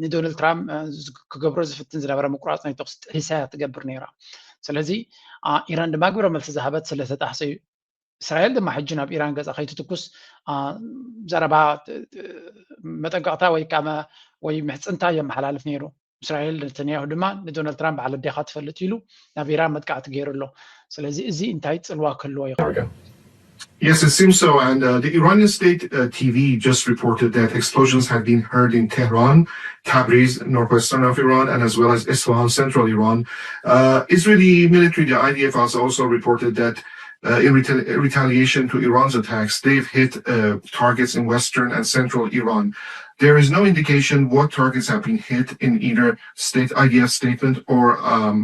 ንዶናልድ ትራምፕ ክገብሮ ዝፍትን ዝነበረ ምቁራፅ ናይ ተኩሲ ጥሒሳ እያ ትገብር ነይራ ስለዚ ኢራን ድማ ግብረ መልሲ ዝሃበት ስለተጣሕሰ እዩ እስራኤል ድማ ሕጂ ናብ ኢራን ገፃ ከይትትኩስ ዘረባ መጠንቀቕታ ወይ ከዓ ወይ ምሕፅንታ የመሓላልፍ ነይሩ እስራኤል ነተንያሁ ድማ ንዶናልድ ትራምፕ በዓል ኣዴኻ ትፈልጥ ኢሉ ናብ ኢራን መጥቃዕቲ ገይሩ ኣሎ ስለዚ እዚ እንታይ ፅልዋ ክህልዎ ይኽእል Yes, it seems so. And uh, the Iranian state uh, T V just reported that explosions had been heard in Tehran, Tabriz, northwestern of Iran, and as well as Isfahan, central Iran. Uh, Israeli military, the I D F, has also reported that uh, in reta- retaliation to Iran's attacks, they've hit uh, targets in western and central Iran. There is no indication what targets have been hit in either state I D F statement or um,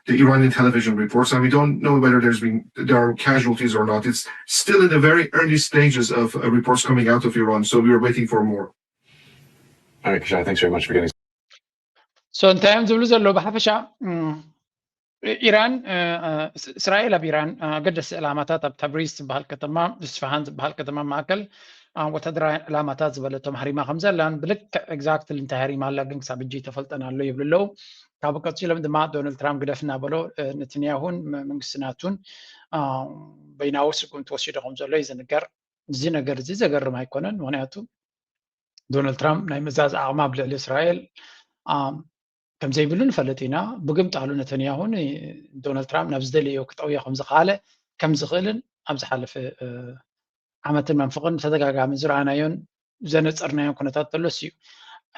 the Iranian television reports, and we don't know whether there's been there are casualties or not. It's still in the very early stages of uh, reports coming out of Iran, so we are waiting for more. All right, Kashai, thanks very much for getting. So እንታይ እዮም ዝብሉ ዘለዉ ብሓፈሻ ኢራን እስራኤል ኣብ ኢራን ኣገደሲ ዕላማታት ኣብ ታብሪዝ ዝበሃል ከተማ እስፋሃን ዝበሃል ከተማ ማእከል ወታደራውያን ዕላማታት ዝበለቶም ሃሪማ ከም ዘላን ብልክዕ exactly እንታይ ሃሪማ ኣላ ግን ክሳብ ሕጂ ተፈልጠን ኣሎ ይብሉ ኣለዉ ካብኡ ቀፂሎም ድማ ዶናልድ ትራምፕ ግደፍ እናበሎ ነትንያሁን መንግስቲ ናቱን በይናዊ ስጉምቲ ወሲዶ ከም ዘሎ እዩ ዝንገር እዚ ነገር እዚ ዘገርም ኣይኮነን ምክንያቱ ዶናልድ ትራምፕ ናይ ምእዛዝ ዓቕሚ ኣብ ልዕሊ እስራኤል ከም ዘይብሉ ንፈልጥ ኢና። ብግምጣሉ ነተንያሁ ንዶናልድ ትራምፕ ናብ ዝደለዮ ክጠውዮ ከም ዝኸኣለ ከም ዝኽእልን ኣብ ዝሓለፈ ዓመትን መንፍቕን ብተደጋጋሚ ዝረኣናዮን ዘነጸርናዮን ኩነታት ተሎስ እዩ።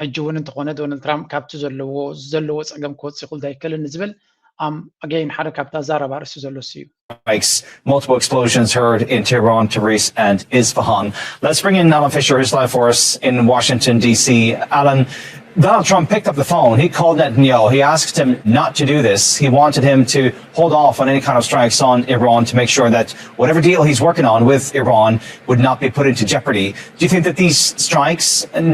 ሕጂ እውን እንተኾነ ዶናልድ ትራምፕ ካብቲ ዘለዎ ዘለዎ ጸገም ክወጽእ ይኽእል ኣይክእልን ንዝብል ኣም ኣገይን ሓደ ካብታ ዛረባ ርእሲ ዘሎስ እዩ። Multiple explosions heard in Tehran, Tabriz, and Isfahan. Let's bring in Alan Fisher, who's live for us in Washington, D C. Alan, Donald Trump picked up the phone. He called Netanyahu. He asked him not to do this. He wanted him to hold off on any kind of strikes on Iran to make sure that whatever deal he's working on with Iran would not be put into jeopardy. Do you think that these strikes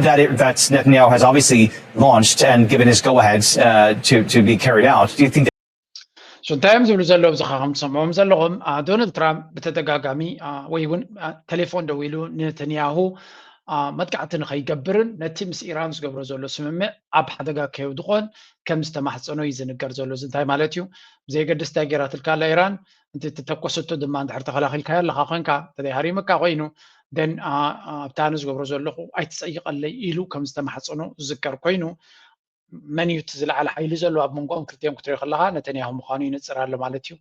that, it, that Netanyahu has obviously launched and given his go-ahead uh, to, to be carried out, do you think እንታይ እዮም ዝብሉ ዘለዉ ብዝኻ ከም ትሰምዖም ዘለኹም ዶናልድ ትራምፕ ብተደጋጋሚ ወይ እውን ቴሌፎን ደው ኢሉ ንነተንያሁ መጥቃዕቲ ንኸይገብርን ነቲ ምስ ኢራን ዝገብሮ ዘሎ ስምምዕ ኣብ ሓደጋ ከየውድቖን ከም ዝተማሕፀኖ እዩ ዝንገር ዘሎ እዚ እንታይ ማለት እዩ ብዘየገድስ እንታይ ገይራትልካ ኣላ ኢራን እንተ ተተኮሰቶ ድማ እንድሕር ተኸላኺልካዮ ኣለኻ ኮንካ እንተዘይሃሪምካ ኮይኑ ደን ኣብታ ኣነ ዝገብሮ ዘለኹ ኣይትፀይቐለይ ኢሉ ከም ዝተማሕፀኖ ዝዝከር ኮይኑ መን እዩ እቲ ዝለዓለ ሓይሊ ዘሎ ኣብ መንጎኦም ክልቲኦም ክትሪኦ ከለኻ ነተንያሁ ምዃኑ ይንፅር ኣሎ ማለት እዩ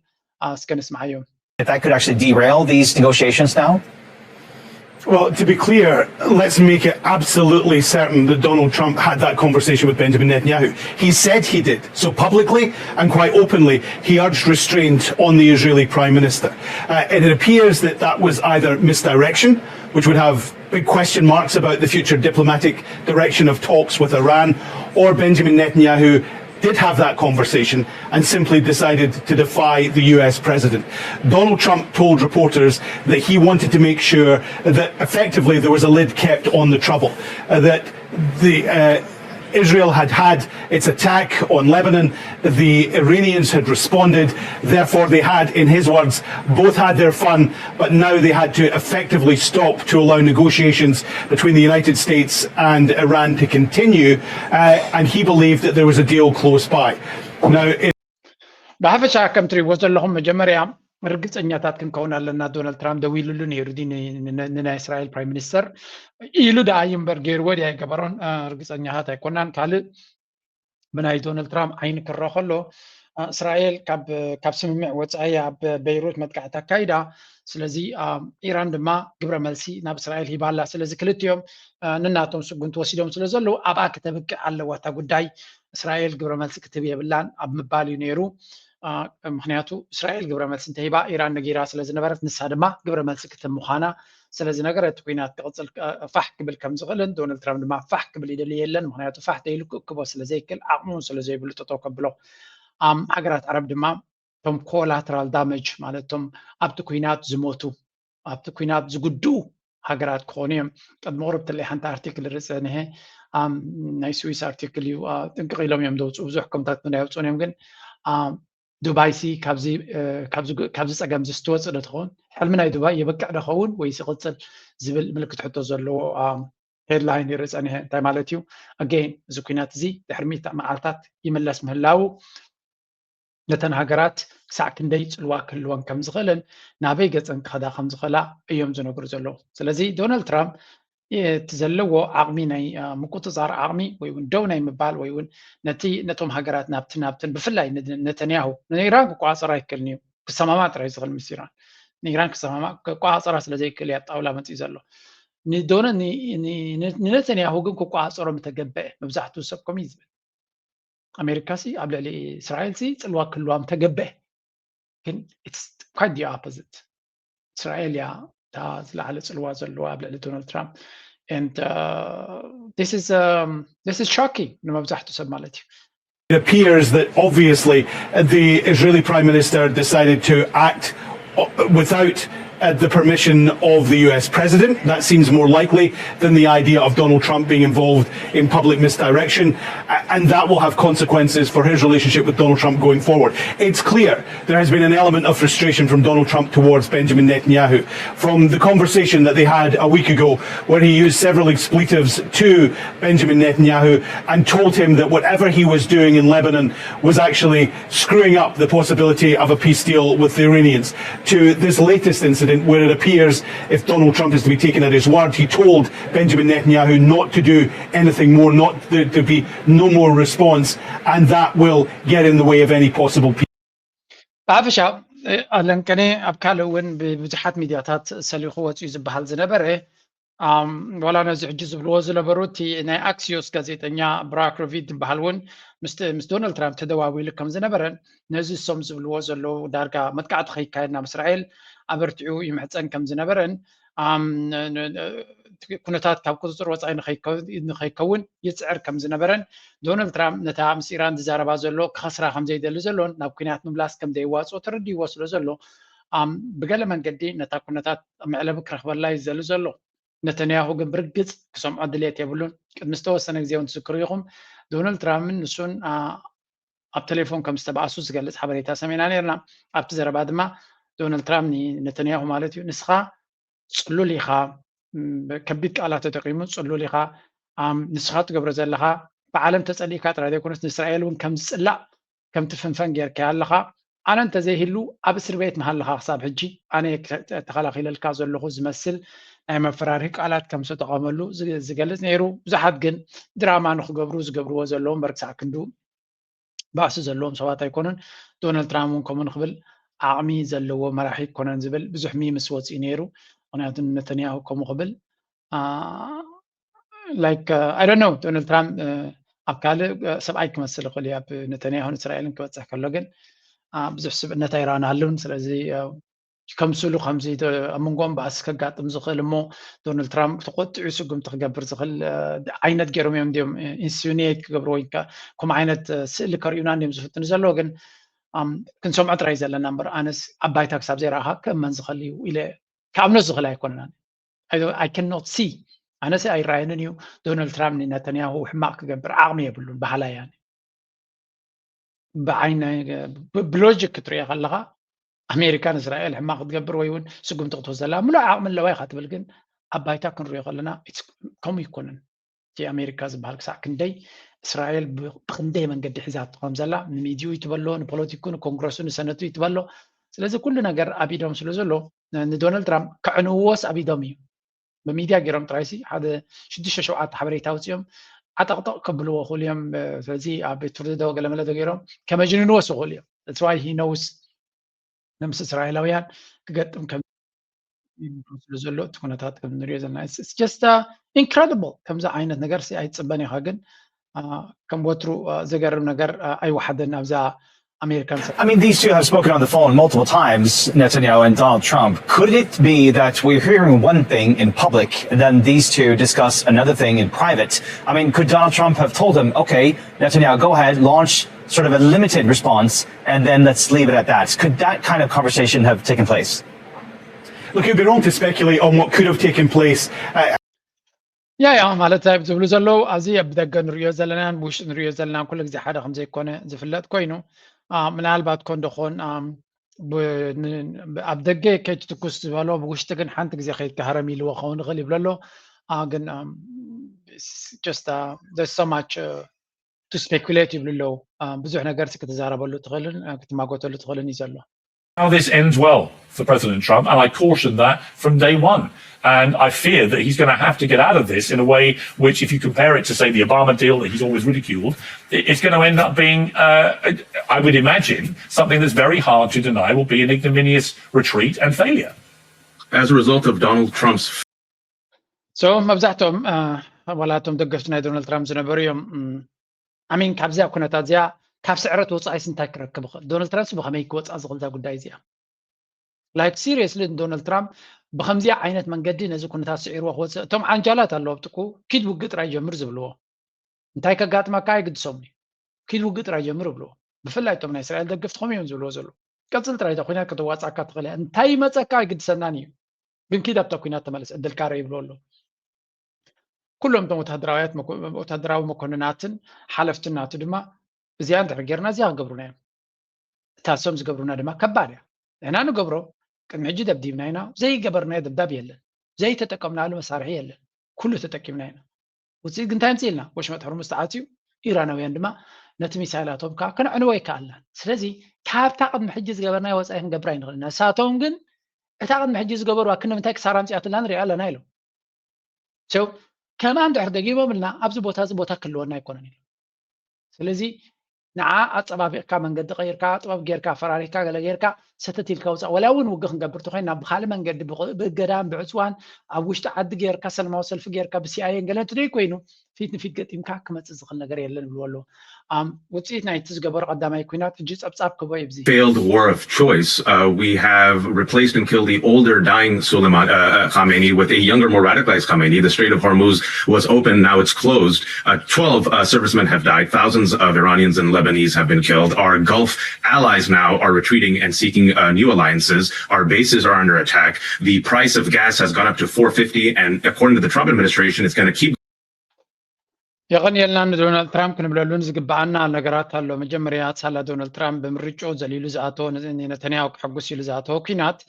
እስከ ንስምዓዮም That could actually derail these negotiations now? Well, to be clear, let's make it absolutely certain that Donald Trump had that conversation with Benjamin Netanyahu. He said he did. So publicly and quite openly, he urged restraint on the Israeli prime minister. Uh, it appears that that was either misdirection, which would have big question marks about the future diplomatic direction of talks with Iran, or Benjamin Netanyahu did have that conversation and simply decided to defy the U S president. Donald Trump told reporters that he wanted to make sure that effectively there was a lid kept on the trouble, uh, that the uh, Israel had had its attack on Lebanon. The Iranians had responded. Therefore, they had, in his words, both had their fun, but now they had to effectively stop to allow negotiations between the United States and Iran to continue. Uh, and he believed that there was a deal close by. Now, it ብሓፈሻ ከም ትሪእዎ ዘለኹም መጀመርያ ርግፀኛታት ክንከውን ኣለና። ዶናልድ ትራምፕ ደዊሉሉ ነይሩ ንናይ እስራኤል ፕራይም ሚኒስተር ኢሉ ደኣ እዩ እምበር ገይርዎ ድያ ኣይገበሮን። ርግፀኛታት ኣይኮናን። ካልእ ብናይ ዶናልድ ትራምፕ ዓይኒ ክረአ ከሎ እስራኤል ካብ ስምምዕ ወፃኢ ኣብ በይሩት መጥቃዕቲ ኣካይዳ። ስለዚ ኢራን ድማ ግብረ መልሲ ናብ እስራኤል ሂባላ። ስለዚ ክልቲኦም ንናቶም ስጉምቲ ወሲዶም ስለ ዘለዉ ኣብኣ ክተብቅዕ ኣለዋ እታ ጉዳይ። እስራኤል ግብረ መልሲ ክትህብ የብላን ኣብ ምባል እዩ ነይሩ። ምክንያቱ እስራኤል ግብረ መልሲ እንተሂባ ኢራን ነጊራ ስለ ዝነበረት ንሳ ድማ ግብረ መልሲ ክትህብ ምዃና ስለ ዝነገረት እቲ ኩናት ክቕፅል ፋሕ ክብል ከም ዝኽእልን ዶናልድ ትራምፕ ድማ ፋሕ ክብል ይደሊ የለን። ምክንያቱ ፋሕ ተይሉ ክእክቦ ስለ ዘይክእል ዓቕሙ እውን ስለ ዘይብሉ ጠጠው ከብሎ። ሃገራት ዓረብ ድማ እቶም ኮላትራል ዳመጅ ማለት እቶም ኣብቲ ኩናት ዝሞቱ ኣብቲ ኩናት ዝጉድኡ ሃገራት ክኾኑ እዮም። ቅድሚ ቁሩብ ትለይ ሓንቲ ኣርቲክል ርፀ ንሀ ናይ ስዊስ ኣርቲክል እዩ። ጥንቅቕ ኢሎም እዮም ዘውፅኡ ብዙሕ ከምታት ናይ ኣውፅኡን እዮም ግን ዱባይ ሲ ካብዚ ፀገም ዚ ስትወፅእ ዶ ትኸውን? ሕልሚ ናይ ዱባይ የበቅዕ ዶ ኸውን ወይ ይቕፅል ዝብል ምልክት ሕቶ ዘለዎ ሄድላይን ይርኢ ፀኒሐ። እንታይ ማለት እዩ? ኣገይን እዚ ኩናት እዚ ድሕሪ ሚእቲ መዓልታት ይምለስ ምህላው ነተን ሃገራት ክሳዕ ክንደይ ፅልዋ ክህልወን ከም ዝኽእልን ናበይ ገፀን ክኸዳ ከም ዝኽእላ እዮም ዝነግሩ ዘለዉ። ስለዚ ዶናልድ ትራምፕ እቲ ዘለዎ ዓቕሚ ናይ ምቁፅፃር ዓቕሚ ወይ እውን ደው ናይ ምባል ወይ እውን ነቲ ነቶም ሃገራት ናብቲ ናብትን ብፍላይ ነተንያሁ ንኢራን ክቋፀር ኣይክእልን እዩ። ክሰማማዕ ጥራይ ዝኽእል ምስ ኢራን ንኢራን ክሰማማዕ ክቋፀራ ስለ ዘይክእል እያ ጣውላ መፅኡ ዘሎ። ንነተንያሁ ግን ክቋፀሮ ምተገበአ መብዛሕትኡ ሰብ ከምኡ እዩ ዝብል። ኣሜሪካ ሲ ኣብ ልዕሊ እስራኤል ሲ ፅልዋ ክህልዋ ምተገበአ ግን it's quite the opposite። እስራኤል እያ እታ ዝለዓለ ፅልዋ ዘለዋ ኣብ ልዕሊ ዶናልድ ትራምፕ and this is shocking ንመብዛሕትኡ ሰብ ማለት እዩ። It appears that obviously the Israeli Prime Minister decided to act without uh, the permission of the U S president. That seems more likely than the idea of Donald Trump being involved in public misdirection, and that will have consequences for his relationship with Donald Trump going forward. It's clear there has been an element of frustration from Donald Trump towards Benjamin Netanyahu from the conversation that they had a week ago, where he used several expletives to Benjamin Netanyahu and told him that whatever he was doing in Lebanon was actually screwing up the possibility of a peace deal with the Iranians, to this latest incident where it appears, if Donald Trump is to be taken at his word, he told Benjamin Netanyahu not to do anything more, not there to be no more response, and that will get in the way of any possible peace. ብሓፈሻ ኣለንቀኔ ኣብ ካልእ እውን ብብዙሓት ሚድያታት ሰሊኹ ወፂኡ ዝበሃል ዝነበረ ዋላ ነዚ ሕጂ ዝብልዎ ዝነበሩ እቲ ናይ ኣክሲዮስ ጋዜጠኛ ብራክ ረቪድ ዝበሃል እውን ምስ ዶናልድ ትራምፕ ተደዋዊሉ ከም ዝነበረን ነዚ እሶም ዝብልዎ ዘለዉ ዳርጋ መጥቃዕቲ ከይካየድ ናብ እስራኤል ኣበርቲዑ ይምሕፀን ከም ዝነበረን ኩነታት ካብ ቁፅፅር ወፃኢ ንከይከውን ይፅዕር ከም ዝነበረን ዶናልድ ትራምፕ ነታ ምስ ኢራን ዝዛረባ ዘሎ ክኸስራ ከም ዘይደሊ ዘሎን ናብ ኩናት ምምላስ ከም ዘይዋፅኦ ተረዲእዎ ስለ ዘሎ ብገለ መንገዲ ነታ ኩነታት መዕለቢ ክረክበላ እዩ ዝደሊ ዘሎ። ነተንያሁ ግን ብርግፅ ክሰምዖ ድልየት የብሉን። ቅድሚ ዝተወሰነ ግዜ እውን ትዝክሩ ኢኹም ዶናልድ ትራምፕን ንሱን ኣብ ቴሌፎን ከም ዝተባእሱ ዝገልፅ ሓበሬታ ሰሚዕና ነርና። ኣብቲ ዘረባ ድማ ዶናልድ ትራምፕ ንነተንያሁ ማለት እዩ ንስኻ ፅሉል ኢኻ፣ ከቢድ ቃላት ተጠቂሙ ፅሉል ኢኻ፣ ንስኻ ትገብሮ ዘለኻ ብዓለም ተፀሊእካ ጥራይ ዘይኮነስ ንእስራኤል እውን ከም ዝፅላእ ከምቲ ፍንፈን ጌርካያ ኣለኻ። ኣነ እንተዘይህሉ ኣብ እስር ቤት ምሃለኻ ክሳብ ሕጂ ኣነ ተኸላኺለልካ ዘለኹ ዝመስል ናይ መፈራርሂ ቃላት ከም ዝተጠቐመሉ ዝገልጽ ነይሩ። ብዙሓት ግን ድራማ ንክገብሩ ዝገብርዎ ዘለዉ እምበር ክሳዕ ክንዱ ባእሲ ዘለዎም ሰባት ኣይኮኑን። ዶናልድ ትራምፕ እውን ከምኡ ንክብል ዓቕሚ ዘለዎ መራሒ ኣይኮነን ዝብል ብዙሕ ሚምስ ወፂኡ ነይሩ። ምክንያቱ ነተንያሁ ከምኡ ክብል like I don't know ዶናልድ ትራምፕ ኣብ ካልእ ሰብኣይ ክመስል ይኽእል እዩ ኣብ ነተንያሁን እስራኤልን ክበፅሕ ከሎ ግን ብዙሕ ስብእነት ኣይረኣናሉን። ስለዚ ከምስሉ ከምዚ ኣብ መንጎኦም ባእሲ ከጋጥም ዝኽእል እሞ ዶናልድ ትራምፕ ተቆጢዑ ስጉምቲ ክገብር ዝኽእል ዓይነት ገይሮም እዮም እንዲዮም ኢንሲኑዌት ክገብሩ ወይ ከምኡ ዓይነት ስእሊ ከርእዩና እንዲዮም ዝፍትኑ ዘለዉ። ግን ክንሰምዖ ጥራይ ዘለና እምበር ኣነስ ኣብ ባይታ ክሳብ ዘይረኣኻ ክእመን ዝኽእል እዩ ኢለ ክኣምኖ ዝኽእል ኣይኮነን። I cannot see ኣነስ ኣይረኣየንን እዩ ዶናልድ ትራምፕ ንነተንያሁ ሕማቕ ክገብር ዓቕሚ የብሉን በሃላይ እየ። ብዓይነ ብሎጂክ ክትሪኦ ከለኻ ኣሜሪካ ንእስራኤል ሕማቕ ክትገብር ወይ እውን ስጉምቲ ክትወስደላ ምሉእ ዓቕሚ ኣለዋ ኢኻ ትብል፣ ግን ኣብ ባይታ ክንሪኦ ከለና ከምኡ ይኮንን። እቲ ኣሜሪካ ዝበሃል ክሳዕ ክንደይ እስራኤል ብክንደይ መንገዲ ሒዛቶ ከም ዘላ ንሚድዩ ይትበሎ፣ ንፖለቲኩ፣ ንኮንግረሱ፣ ንሰነቱ ይትበሎ። ስለዚ ኩሉ ነገር ኣብ ኢዶም ስለ ዘሎ ንዶናልድ ትራምፕ ከዕንውዎስ ኣብ ኢዶም እዩ። ብሚድያ ገይሮም ጥራይሲ ሓደ ሽዱሽተ ሸውዓተ ሓበሬታ ኣውፂኦም ዓጠቕጠቕ ከብልዎ ይኽእሉ እዮም። ስለዚ ኣብ ቤት ፍርዲ ዶ ገለመለ ዶ ገይሮም ከመጅንንዎስ ይኽእሉ እዮም። That's why he knows ነምስ እስራኤላውያን ክገጥም ከም ስለ ዘሎ እቲ ኩነታት ከም ንሪኦ ዘለና just incredible። ከምዚ ዓይነት ነገር ኣይፅበን ኢኻ፣ ግን ከም ወትሩ ዘገርም ነገር ኣይወሓደን ኣብዛ American. I mean, these two have spoken on the phone multiple times, Netanyahu and Donald Trump. Could it be that we're hearing one thing in public, then these two discuss another thing in private? I mean, could Donald Trump have told him, okay, Netanyahu, go ahead, launch sort of a limited response, and then let's leave it at that? Could that kind of conversation have taken place? Look, it would be wrong to speculate on what could have taken place. Uh, ያ ያ ማለት ዝብሉ ዘለዉ ኣብዚ ኣብ ደገ ንሪኦ ዘለናን ብውሽጢ ንሪኦ ዘለናን ኩሉ ግዜ ሓደ ከም ዘይኮነ ዝፍለጥ ኮይኑ ምናልባት ኮን ደኾን ኣብ ደገ ከይትትኩስ ዝበሎ ብውሽጢ ግን ሓንቲ ግዜ ከይትካሃረም ኢልዎ ክኸውን ይኽእል ይብሎ ኣሎ። ግን just so much to speculate ይብሉ ኣለዉ። ብዙሕ ነገር ክትዛረበሉ ትኽእልን ክትማጎተሉ ትኽእልን እዩ ዘሎ። How this ends well for President Trump, and I cautioned that from day one. And I fear that he's going to have to get out of this in a way which, if you compare it to, say, the Obama deal that he's always ridiculed, it's going to end up being, uh, I would imagine, something that's very hard to deny will be an ignominious retreat and failure. As a result of Donald Trump's so መብዛሕትኦም ዋላ እቶም ደገፍቲ ናይ ዶናልድ ትራምፕ ዝነበሩ እዮም። ኣሚን ካብዚኣ ኩነታት እዚኣ ካብ ስዕረት ወፃኢስ እንታይ ክረክብ ይኽእል? ዶናልድ ትራምፕ ብኸመይ ክወፃእ ዝኽእል እዛ ጉዳይ እዚኣ? Like seriously ንዶናልድ ትራምፕ ብከምዚኣ ዓይነት መንገዲ ነዚ ኩነታት ስዒርዎ ክወፅእ እቶም ዓንጃላት ኣለዉ ኣብ ጥቁ ኪድ ውግእ ጥራይ ጀምር ዝብልዎ እንታይ ከጋጥመካ ኣይግድሶምን እዩ። ኪድ ውግእ ጥራይ ጀምር ይብልዎ። ብፍላይ እቶም ናይ እስራኤል ደገፍቲ ከምኡ እዮም ዝብልዎ ዘለዉ። ቀፅል ጥራይ እታ ኩናት ከተዋፅኣካ ትኽእል እያ እንታይ ይመፀካ ኣይግድሰናን እዩ። ግን ኪድ ኣብታ ኩናት ተመለስ ዕድልካ ርእ ይብልዎ ኣለዉ። ኩሎም እቶም ወታደራውያት ወታደራዊ መኮንናትን ሓለፍትን ናቱ ድማ እዚኣ እንድሕር ጌርና እዚኣ ክገብሩና እዮም። እታ እሶም ዝገብሩና ድማ ከባድ እያ። ንሕና ንገብሮ ቅድሚ ሕጂ ደብዲብና ኢና ዘይገበርናዮ ደብዳብ የለን። ዘይተጠቀምናሉ መሳርሒ የለን። ኩሉ ተጠቂምና ኢና። ውፅኢት ግን እንታይ ኣምፅእልና? ወሽመጥ ሕርሙዝ ተዓፅዩ ኢራናውያን ድማ ነቲ ሚሳይላቶም ከዓ ከነዕንዎ ይከኣልና። ስለዚ ካብታ ቅድሚ ሕጂ ዝገበርናዮ ወፃኢ ክንገብር ኣይንኽእል። ነሳቶም ግን እታ ቅድሚ ሕጂ ዝገበርዋ ክንዲ ምንታይ ክሳራ ኣምፅኣትልና ንሪኣ ኣለና ኢሎም። So ከማን ድሕር ደጊሞምልና ኣብዚ ቦታ እዚ ቦታ ክህልወና ኣይኮነን ኢሎም። ስለዚ ንዓ ኣፀባቢቕካ መንገዲ ቀይርካ ጥበብ ጌርካ ፈራሪካ ገለ ጌርካ ሰተት ኢልካ ውፃእ። ወላ እውን ውግእ ክንገብር ተኮይና ብካልእ መንገዲ ብእገዳን ብዕፅዋን ኣብ ውሽጢ ዓዲ ጌርካ ሰለማዊ ሰልፊ ጌርካ ብሲኣይኤን ገለ እንትደይ ኮይኑ ፊት ንፊት ገጢምካ ክመፅእ ዝኽእል ነገር የለን ይብልዎ ኣለዉ። ውፅኢት ናይቲ ዝገበሩ ቀዳማይ ኩናት ሕጂ ፀብፃብ ክቦ ይብዚ። Failed war of choice. Uh, we have replaced and killed the older dying Suleiman uh, uh, Khamenei with a younger, more radicalized Khamenei. The Strait of Hormuz was open, now it's closed. Uh, twelve uh, servicemen have died. Thousands of Iranians and Lebanese have been killed. Our Gulf allies now are retreating and seeking uh, new alliances. Our bases are under attack. The price of gas has gone up to four fifty, and according to the Trump administration, it's going to keep የቐንየልና ንዶናልድ ትራምፕ ክንብለሉን ዝግብኣና ነገራት ኣሎ። መጀመርያ ሳላ ዶናልድ ትራምፕ ብምርጭኡ ዘሊሉ ዝኣተዎ ነተንያሁ ክሕጉስ ኢሉ ዝኣተዎ ኩናት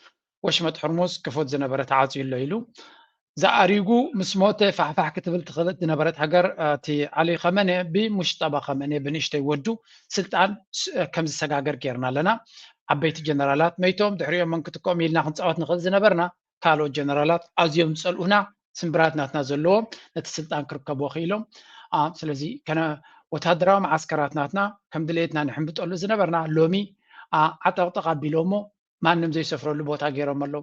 ወሽመጥ ሕርሙዝ ክፉት ዝነበረ ተዓፅዩ ኣሎ ኢሉ ዝኣሪጉ ምስ ሞተ ፋሕፋሕ ክትብል ትኽእል ዝነበረት ሃገር እቲ ዓሊ ኸመነ ብሙሽጠባ ኸመነ ብንእሽተይ ወዱ ስልጣን ከም ዝሰጋገር ጌርና ኣለና። ዓበይቲ ጀነራላት መይቶም ድሕሪኦም መን ክትከኦም ኢልና ክንፃወት ንኽእል ዝነበርና ካልኦት ጀነራላት ኣዝዮም ዝፀልኡና ስምብራት ናትና ዘለዎም ነቲ ስልጣን ክርከብዎ ክኢሎም። ስለዚ ከነ ወታደራዊ መዓስከራት ናትና ከም ድሌትና ንሕንብጠሉ ዝነበርና ሎሚ ዓጠቕጠቕ ኣቢሎሞ ማንም ዘይሰፍረሉ ቦታ ገይሮም ኣለዉ።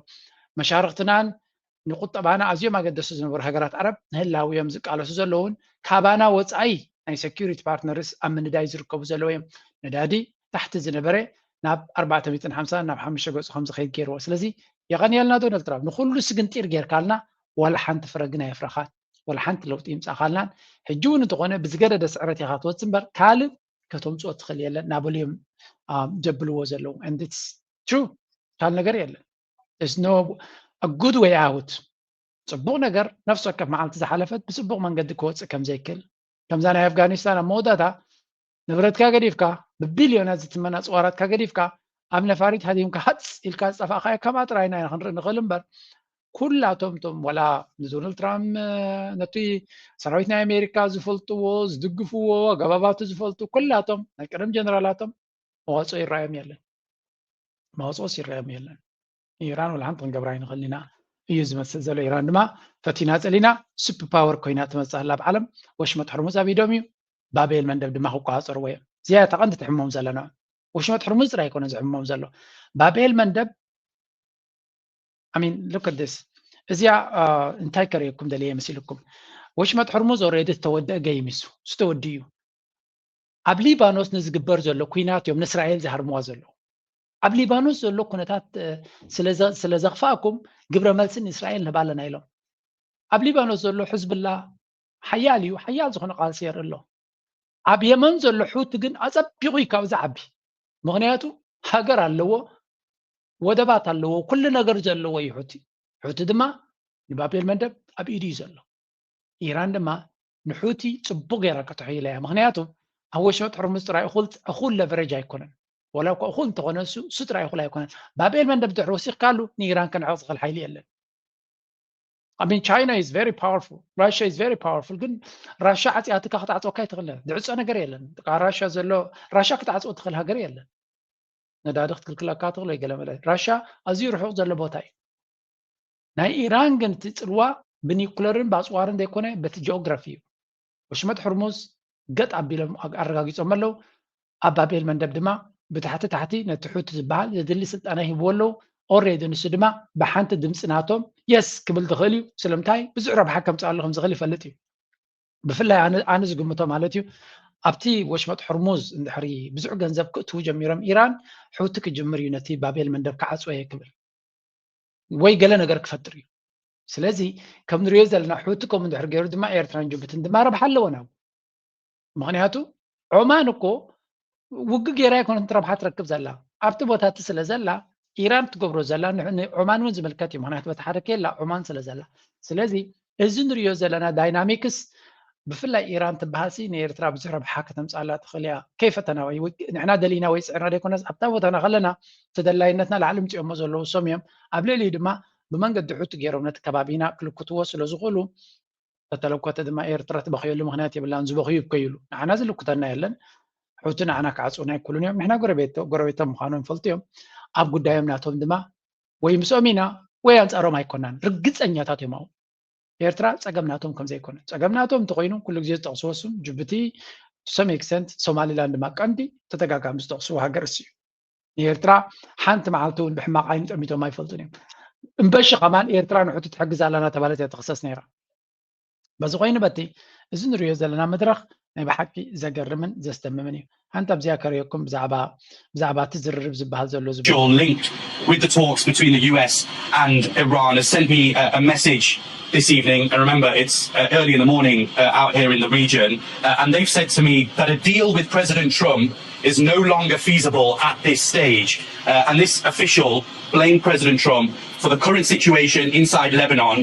መሻርክትናን ንቁጠባና ኣዝዮም ኣገደስቲ ዝነበሩ ሃገራት ዓረብ ንህላውዮም ዝቃለሱ ዘለውን ካባና ወፃኢ ናይ security partners ኣብ ምንዳይ ዝርከቡ ዘለዉ እዮም። ነዳዲ ታሕቲ ዝነበረ ናብ ኣርባዕተ ሚእትን ሓምሳን ናብ ሓሙሽተ ገፁ ከም ዝኸይድ ገይርዎ። ስለዚ የቐንየልና ዶናልድ ትራምፕ፣ ንኩሉ ስግንጢር ጌርካልና ዋላ ሓንቲ ፍረ ግን ኣየፍረኻን፣ ዋላ ሓንቲ ለውጢ ይምፃእካልናን። ሕጂ እውን እንተኾነ ብዝገደደ ስዕረት ኢኻ ትወፅእ እምበር ካልእ ከተምፅኦ ትኽእል የለን ናበሉ እዮም ዘብልዎ ዘለዉ። And it's true፣ ካል ነገር የለን። There's no a good way out። ፅቡቕ ነገር ነፍሲ ወከፍ መዓልቲ ዝሓለፈት ብፅቡቕ መንገዲ ክወፅእ ከም ዘይክእል፣ ከምዛ ናይ ኣፍጋኒስታን ኣብ መወዳእታ ንብረትካ ገዲፍካ ብቢልዮናት ዝትመን ኣፅዋራትካ ገዲፍካ ኣብ ነፋሪት ሃዲምካ ሃፅ ኢልካ ዝጠፋእካዮ ከምኣ ጥራይ ኢና ክንርኢ ንኽእል እምበር ኩላቶም ቶም ዋላ ንዶናልድ ትራምፕ ነቲ ሰራዊት ናይ ኣሜሪካ ዝፈልጥዎ ዝድግፍዎ ኣገባባቱ ዝፈልጡ ኩላቶም ናይ ቀደም ጀነራላቶም መዋፅኦ ይረኣዮም የለን። መዋፅኦስ ይረኣዮም የለን። ኢራን ወላ ሓንቲ ክንገብራ ኣይንኽእል ኢና እዩ ዝመስል ዘሎ። ኢራን ድማ ፈቲና ፀሊና super power ኮይና ትመፅእ ኣላ ኣብ ዓለም። ወሽመጥ ሕርሙዝ ኣብ ኢዶም እዩ። ባቤል መንደብ ድማ ክቆፃፀርዎ እዮም። እዚኣ እታ ቀንዲ ትሕሞም ዘለና። ወሽመጥ ሕርሙዝ ጥራይ ኣይኮነ ዝሕሞም ዘሎ። ባቤል መንደብ I mean look at this። እዚኣ እንታይ ከርእየኩም ደልየ መሲልኩም? ወሽመጥ ሕርሙዝ already ዝተወደአ game እዩ፣ ዝተወድኡ እዩ። ኣብ ሊባኖስ ንዝግበር ዘሎ ኩናት እዮም ንእስራኤል ዝሃርምዋ ዘለዉ። ኣብ ሊባኖስ ዘሎ ኩነታት ስለ ዘኽፋእኩም ግብረ መልሲ ንእስራኤል ንህብ ኣለና ኢሎም። ኣብ ሊባኖስ ዘሎ ሕዝብላ ሓያል እዩ፣ ሓያል ዝኾነ ቃልሲ የርኢ ኣሎ። ኣብ የመን ዘሎ ሑቲ ግን ኣጸቢቑ እዩ ካብኡ ዝዓቢ። ምኽንያቱ ሃገር ኣለዎ፣ ወደባት ኣለዎ፣ ኩሉ ነገር ዘለዎ እዩ ሑቲ። ሑቲ ድማ ንባቤል መንደብ ኣብ ኢዱ እዩ ዘሎ። ኢራን ድማ ንሑቲ ጽቡቕ ገይራ ከተሐይላ እያ። ምኽንያቱ ኣብ ወሽመጥ ሕርሙዝ ጥራይ እኹል እኹል ለቨሬጅ ኣይኮነን። ወላ እኳ እኹል እንተኾነ እሱ እሱ ጥራይ እኹል ኣይኮነን። ባቤል መንደብ ድሕሪ ወሲኽካሉ ንኢራን ከንዕቕ ዝኽእል ሓይሊ የለን። I mean China is very powerful, Russia is very powerful። ግን ራሻ ዓጽያትካ ክትዓጽወካ ኣይትኽእልን። ዝዕጾ ነገር የለን። ጥቃ ራሻ ዘሎ ራሻ ክትዓጽዎ ትኽእል ሃገር የለን። ነዳዲ ክትክልክለካ ትኽእል ወይ ገለ መለ። ራሻ ኣዝዩ ርሑቕ ዘሎ ቦታ እዩ። ናይ ኢራን ግን እቲ ጽልዋ ብኒኩለርን ብኣጽዋርን ዘይኮነ በቲ ጂኦግራፊ እዩ። ወሽመጥ ሕርሙዝ ገጥ ኣቢሎም ኣረጋጊጾም ኣለዉ። ኣብ ባቤል መንደብ ድማ ብታሕቲ ታሕቲ ነቲ ሑቲ ዝበሃል ዘድሊ ስልጠና ይህብዎ ኣለዉ። ኦሬዲ ንሱ ድማ ብሓንቲ ድምፂ ናቶም የስ ክብል ዝኽእል እዩ። ስለምንታይ ብዙሕ ረብሓ ከምፅኣሉ ከም ዝኽእል ይፈልጥ እዩ። ብፍላይ ኣነ ዝግምቶ ማለት እዩ ኣብቲ ወሽመጥ ሕርሙዝ እንድሕሪ ብዙሕ ገንዘብ ክእትዉ ጀሚሮም ኢራን ሑቲ ክጅምር እዩ ነቲ ባቤል መንደብ ክዓፅወ እየ ክብል ወይ ገለ ነገር ክፈጥር እዩ። ስለዚ ከም ንሪኦ ዘለና ሑቲ ከምኡ እንድሕር ገይሩ ድማ ኤርትራን ጅቡትን ድማ ረብሓ ኣለወን ኣብኡ። ምኽንያቱ ዖማን እኮ ውግእ ገይራ ኣይኮነትን ረብሓ ትረክብ ዘላ ኣብቲ ቦታ እቲ ስለ ዘላ ኢራን ትገብሮ ዘላ ንዑ- ንዖማን እውን ዝምልከት እዩ። ምኽንያቱ በቲ ሓደ ኬላ ዖማን ስለ ዘላ። ስለዚ እዚ ንሪኦ ዘለና ዳይናሚክስ ብፍላይ ኢራን ትበሃልሲ ንኤርትራ ብዙሕ ረብሓ ከተምፅኣላ ትኽእል እያ። ከይፈተና ወይ ወይ ንሕና ደሊና ወይ ፅዕርና ዘይኮነስ ኣብታ ቦታና ከለና ተደላይነትና ላዕሊ ምፅኦሞ ዘለዉ እሶም እዮም። ኣብ ልዕሊኡ ድማ ብመንገዲ ሑቲ ገይሮም ነቲ ከባቢና ክልክትዎ ስለ ዝኽእሉ ተተለኮተ ድማ ኤርትራ ትበኽየሉ ምኽንያት የብላን። ዝበኽዩ ይብከዩሉ። ንዓና ዝልኩተና የለን። ሑቲ ንዓና ክዓፅውና ኣይክእሉን እዮም። ንሕና ጎረቤቶ- ጎረቤቶም ምዃኖም ይፈልጡ እዮም። ኣብ ጉዳዮም ናቶም ድማ ወይ ምስኦም ኢና ወይ ኣንፃሮም ኣይኮናን። ርግፀኛታት እዮም ኣብኡ። ኤርትራ ፀገም ናቶም ከም ዘይኮነ። ፀገም ናቶም እንተኮይኑ ኩሉ ግዜ ዝጠቕስዎ እሱም ጅቡቲ፣ to some extent ሶማሊላንድ ድማ ቀንዲ ተደጋጋሚ ዝጠቕስዎ ሃገር እሱ እዩ። ንኤርትራ ሓንቲ መዓልቲ እውን ብሕማቕ ዓይኒ ጠሚቶም ኣይፈልጡን እዮም። እምበሺ ከማን ኤርትራ ንሑቲ ትሕግዝ ኣላ እናተባህለት እያ ትኽሰስ ነይራ። በዚ ኮይኑ በቲ እዚ ንሪኦ ዘለና መድረኽ ናይ ብሓቂ ዘገርምን ዘስደምምን እዩ። ሓንቲ ኣብዚኣ ከርእየኩም ብዛዕባ ብዛዕባ እቲ ዝርርብ ዝበሃል ዘሎ ዝብል Linked with the talks between the U S and Iran has sent me a, a message this evening. And remember, it's uh, early in the morning uh, out here in the region. Uh, and they've said to me that a deal with President Trump is no longer feasible at this stage. Uh, and this official blamed President Trump for the current situation inside Lebanon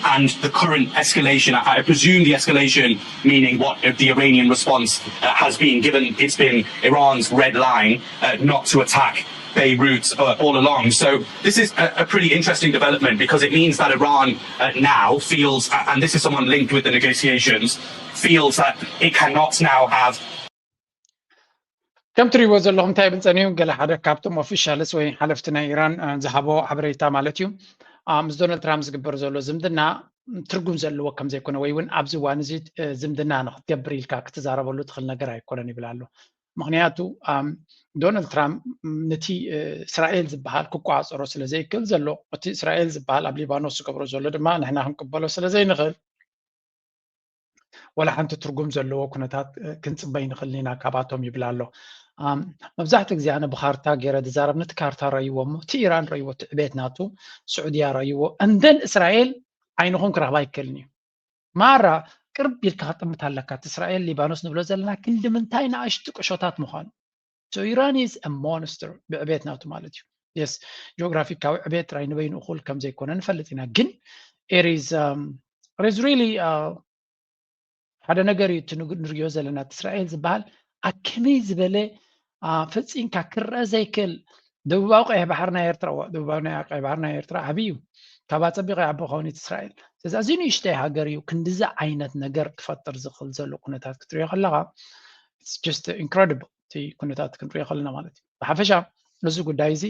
and the current escalation. I, I presume the escalation meaning what the Iranian response uh, has been, given it's been Iran's red line uh, not to attack Beirut uh, all along. So this is a, a pretty interesting development because it means that Iran uh, now feels, uh, and this is someone linked with the negotiations, feels that it cannot now have ከም ትሪእዎ ዘለኹም እንታይ ይብል ጸኒሑ ገለ ሓደ ካብቶም ኦፊሻልስ ወይ ሓለፍቲ ናይ ኢራን ዝሃቦ ሓበሬታ ማለት እዩ። ምስ ዶናልድ ትራምፕ ዝግበር ዘሎ ዝምድና ትርጉም ዘለዎ ከም ዘይኮነ ወይ እውን ኣብዚ እዋን እዚ ዝምድና ንክትገብር ኢልካ ክትዛረበሉ ትኽእል ነገር ኣይኮነን ይብል ኣሎ። ምክንያቱ ዶናልድ ትራምፕ ነቲ እስራኤል ዝበሃል ክቆፃፀሮ ስለዘይክእል ዘሎ፣ እቲ እስራኤል ዝበሃል ኣብ ሊባኖስ ዝገብሮ ዘሎ ድማ ንሕና ክንቅበሎ ስለዘይንኽእል፣ ወላ ሓንቲ ትርጉም ዘለዎ ኩነታት ክንፅበ ይንኽእል ኢና ካባቶም ይብል ኣሎ። መብዛሕትኡ ግዜ ኣነ ብካርታ ገይረ ዝዛረብ፣ ነቲ ካርታ ረእይዎ እሞ እቲ ኢራን ረእይዎ፣ እቲ ዕቤት ናቱ ስዑድያ ረእይዎ፣ እንደን እስራኤል ዓይንኹም ክረኽባ ኣይክእልን እዩ። ማራ ቅርብ ኢልካ ክጥምት ኣለካ። እቲ እስራኤል ሊባኖስ ንብሎ ዘለና ክንዲ ምንታይ ንኣሽቱ ቁሾታት ምዃኑ። So Iran is a monster ብዕቤት ናቱ ማለት እዩ። የስ፣ ጂኦግራፊካዊ ዕቤት ጥራይ ንበይኑ እኹል ከም ዘይኮነ ንፈልጥ ኢና፣ ግን it is really ሓደ ነገር እዩ እቲ ንሪኦ ዘለና። እቲ እስራኤል ዝበሃል ኣከመይ ዝበለ ፈፂንካ ክረአ ዘይክእል ደቡባዊ ቀይሕ ባሕሪ ናይ ኤርትራ፣ ደቡባዊ ቀይሕ ባሕሪ ናይ ኤርትራ ዓብዪ እዩ። ካብ ኣፀቢቑ ይዓቢ ክኸውን እቲ እስራኤል። ስለዚ ኣዝዩ ንእሽተይ ሃገር እዩ። ክንድዚ ዓይነት ነገር ክፈጥር ዝኽእል ዘሎ ኩነታት ክትሪኦ ከለኻ just incredible እቲ ኩነታት ክንሪኦ ከለና ማለት እዩ። ብሓፈሻ እዚ ጉዳይ እዚ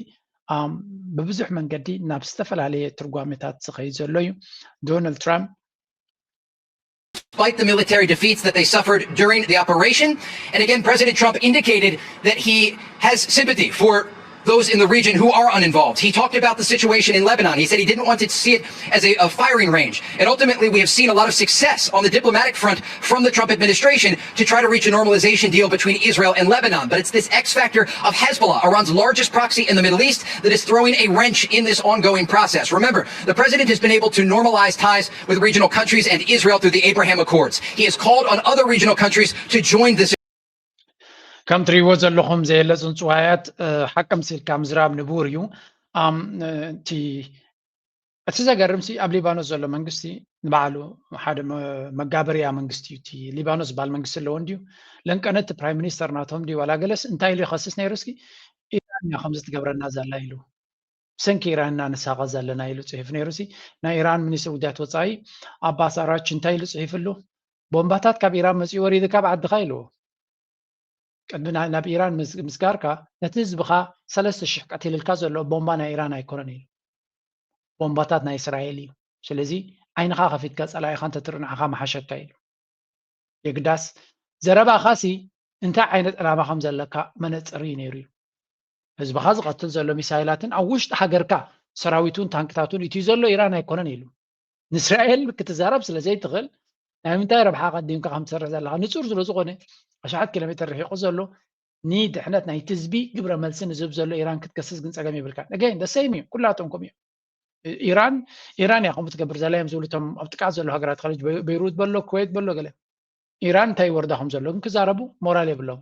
ብብዙሕ መንገዲ ናብ ዝተፈላለየ ትርጓሜታት ዝኸይድ ዘሎ እዩ። ዶናልድ ትራምፕ despite the military defeats that they suffered during the operation. And again, President Trump indicated that he has sympathy for those in the region who are uninvolved. He talked about the situation in Lebanon. He said he didn't want to see it as a, a, firing range. And ultimately, we have seen a lot of success on the diplomatic front from the Trump administration to try to reach a normalization deal between Israel and Lebanon. But it's this X factor of Hezbollah, Iran's largest proxy in the Middle East, that is throwing a wrench in this ongoing process. Remember, the president has been able to normalize ties with regional countries and Israel through the Abraham Accords. He has called on other regional countries to join this. ከም ትሪእዎ ዘለኹም ዘየለ ፅንፅዋያት ሓቂ ምሲልካ ምዝራብ ንቡር እዩ። እቲ ዘገርም ሲ ኣብ ሊባኖስ ዘሎ መንግስቲ ንባዕሉ ሓደ መጋበርያ መንግስቲ እዩ። እቲ ሊባኖስ ዝበሃል መንግስቲ ኣለዎ እንድዩ። ለንቀነ እቲ ፕራይም ሚኒስተር ናቶም ድዩ ዋላ ገለስ እንታይ ኢሉ ይኸስስ ነይሩ? እስኪ ኢራን እያ ከምዚ ትገብረና ዘላ ኢሉ። ብሰንኪ ኢራን ኢና ንሳቐ ዘለና ኢሉ ፅሒፉ ነይሩ ሲ። ናይ ኢራን ሚኒስትር ጉዳያት ወፃኢ ኣባስ ኣራች እንታይ ኢሉ ፅሒፉሉ? ቦምባታት ካብ ኢራን መፂኡ ወሪዱ ካብ ዓድኻ ኢልዎ። ቅድሚ ናብ ኢራን ምስጋርካ ነቲ ህዝብኻ ሰለስተ ሽሕ ቀቲልልካ ዘሎ ቦምባ ናይ ኢራን ኣይኮነን ኢሉ። ቦምባታት ናይ እስራኤል እዩ። ስለዚ ዓይንኻ ከፊትካ ፀላኢኻ እንተትርኢ ንዓኻ መሓሸካ ኢሉ። የግዳስ ዘረባኻ ሲ እንታይ ዓይነት ዕላማ ከም ዘለካ መነፅሪ እዩ ነይሩ እዩ። ህዝብኻ ዝቐትል ዘሎ ሚሳይላትን ኣብ ውሽጢ ሃገርካ ሰራዊቱን ታንክታቱን ኢትዩ ዘሎ ኢራን ኣይኮነን ኢሉ። ንእስራኤል ክትዛረብ ስለ ዘይትኽእል ናይ ምንታይ ረብሓ ቀዲምካ ከም ትሰርሕ ዘለኻ ንፁር ስለ ዝኾነ ኣሽሓት ኪሎ ሜትር ርሒቑ ዘሎ ንድሕነት ናይቲ ህዝቢ ግብረ መልሲ ንዝህብ ዘሎ ኢራን ክትከስስ ግን ፀገም የብልካን። Again the same እዩ፣ ኩላቶም ከምኡ እዮም። ኢራን ኢራን እያ ከምኡ ትገብር ዘላ እዮም ዝብሉ እቶም ኣብ ጥቃት ዘለዉ ሃገራት ኸሊጅ፣ በይሩት በሎ፣ ኩዌት በሎ፣ ገለ ኢራን እንታይ ይወርዳ ከም ዘሎ ግን ክዛረቡ ሞራል የብሎም።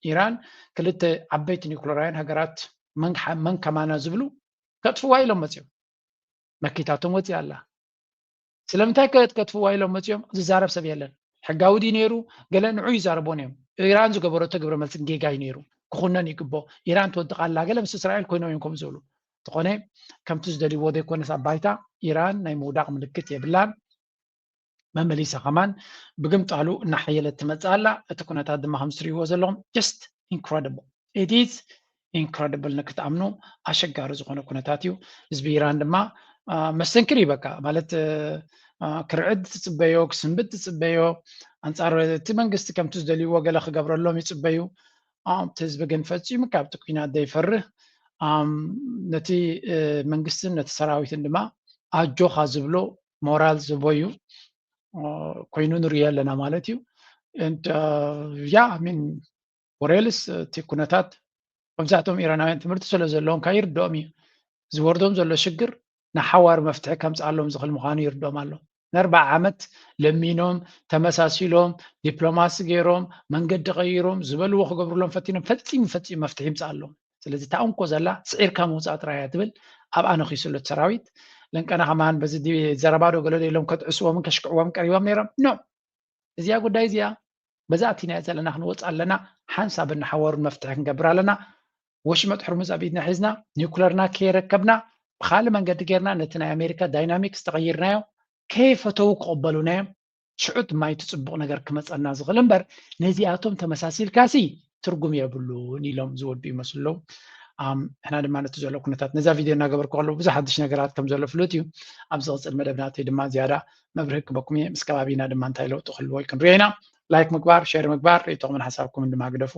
ኢራን ክልተ ዓበይቲ ኒኩለራውያን ሃገራት መን ከማና ዝብሉ ከጥፍዋ ኢሎም መፅዮም። መኪታቶም ወፂኣ ኣላ። ስለምንታይ ከጥፍዋ ኢሎም መፅዮም? ዝዛረብ ሰብ የለን። ሕጋዊ ድዩ ነይሩ? ገለ ንዑ ይዛረቦን እዮም። ኢራን ዝገበረቶ ግብረ መልሲ ጌጋ እዩ ነይሩ፣ ክኹነን ይግቦ። ኢራን ትወድቕ ኣላ፣ ገለ ምስ እስራኤል ኮይኖም እዮም ከምኡ ዝብሉ። እንተኾነ ከምቲ ዝደልይዎ ዘይኮነስ ኣብ ባይታ ኢራን ናይ ምውዳቕ ምልክት የብላን። መመሊሳ ከማን ብግምጣሉ እናሓየለት ትመፅእ ኣላ። እቲ ኩነታት ድማ ከም ትሪእዎ ዘለኹም just incredible, it is incredible። ንክትኣምኑ ኣሸጋሪ ዝኾነ ኩነታት እዩ። ህዝቢ ኢራን ድማ መስተንክር እዩ። በቃ ማለት ክርዕድ ትፅበዮ፣ ክስንብድ ትፅበዮ። ኣንፃር እቲ መንግስቲ ከምቲ ዝደልይዎ ገለ ክገብረሎም ይፅበዩ። እቲ ህዝቢ ግን ፈፂሙ ካብቲ ኩናት ዘይፈርህ፣ ነቲ መንግስትን ነቲ ሰራዊትን ድማ ኣጆኻ ዝብሎ ሞራል ዝቦዩ ኮይኑ ንሪኦ ኣለና ማለት እዩ። ያ ሚን ወሬልስ እቲ ኩነታት መብዛሕትኦም ኢራናውያን ትምህርቲ ስለ ዘለዎም ከዓ ይርድኦም እዩ። ዝወርዶም ዘሎ ሽግር ንሓዋር መፍትሒ ከምፅኣሎም ዝኽእል ምዃኑ ይርድኦም ኣሎ። ንኣርባዓ ዓመት ለሚኖም፣ ተመሳሲሎም፣ ዲፕሎማሲ ገይሮም፣ መንገዲ ቀይሮም፣ ዝበልዎ ክገብሩሎም ፈቲኖም፣ ፈፂሙ ፈፂሙ መፍትሒ ይምፅኣሎም። ስለዚ እታ እንኮ ዘላ ስዒርካ ምውፃእ ጥራይ እያ ትብል። ኣብኣ ነኺሱ ኣሎ እቲ ሰራዊት። ለንቀና ከማን በዚ ዘረባ ዶ ገለ ዶ ኢሎም ከጥዕስዎምን ከሽክዕዎም ቀሪቦም ነይሮም። ኖ፣ እዚኣ ጉዳይ እዚኣ በዛ ኣቲና ዘለና ክንወፅ ኣለና። ሓንሳብ እናሓወሩን መፍትሒ ክንገብር ኣለና። ወሽመጥ ሕርሙዝ ኣብ ኢድና ሒዝና ኒውክለርና ከየረከብና ብካልእ መንገዲ ጌርና ነቲ ናይ ኣሜሪካ ዳይናሚክስ ተቐይርናዮ። ከይፈተው ክቕበሉና እዮም። ሽዑ ድማ እቲ ፅቡቕ ነገር ክመፀና ዝኽእል እምበር ነዚኣቶም ተመሳሲልካሲ ትርጉም የብሉን ኢሎም ዝወዱ ይመስሉ ኣለዉ። ንሕና ድማ ነቲ ዘሎ ኩነታት ነዛ ቪድዮ እናገበርኩ ከለዉ ብዙሕ ሓድሽ ነገራት ከም ዘሎ ፍሉጥ እዩ። ኣብ ዝቕፅል መደብናተይ ድማ ዝያዳ መብርሂ ክበኩም እየ። ምስ ከባቢና ድማ እንታይ ለውጢ ክህልዎ እዩ ክንሪኦ ኢና። ላይክ ምግባር፣ ሼር ምግባር፣ ርእይቶኹምን ሓሳብኩምን ድማ ግደፉ።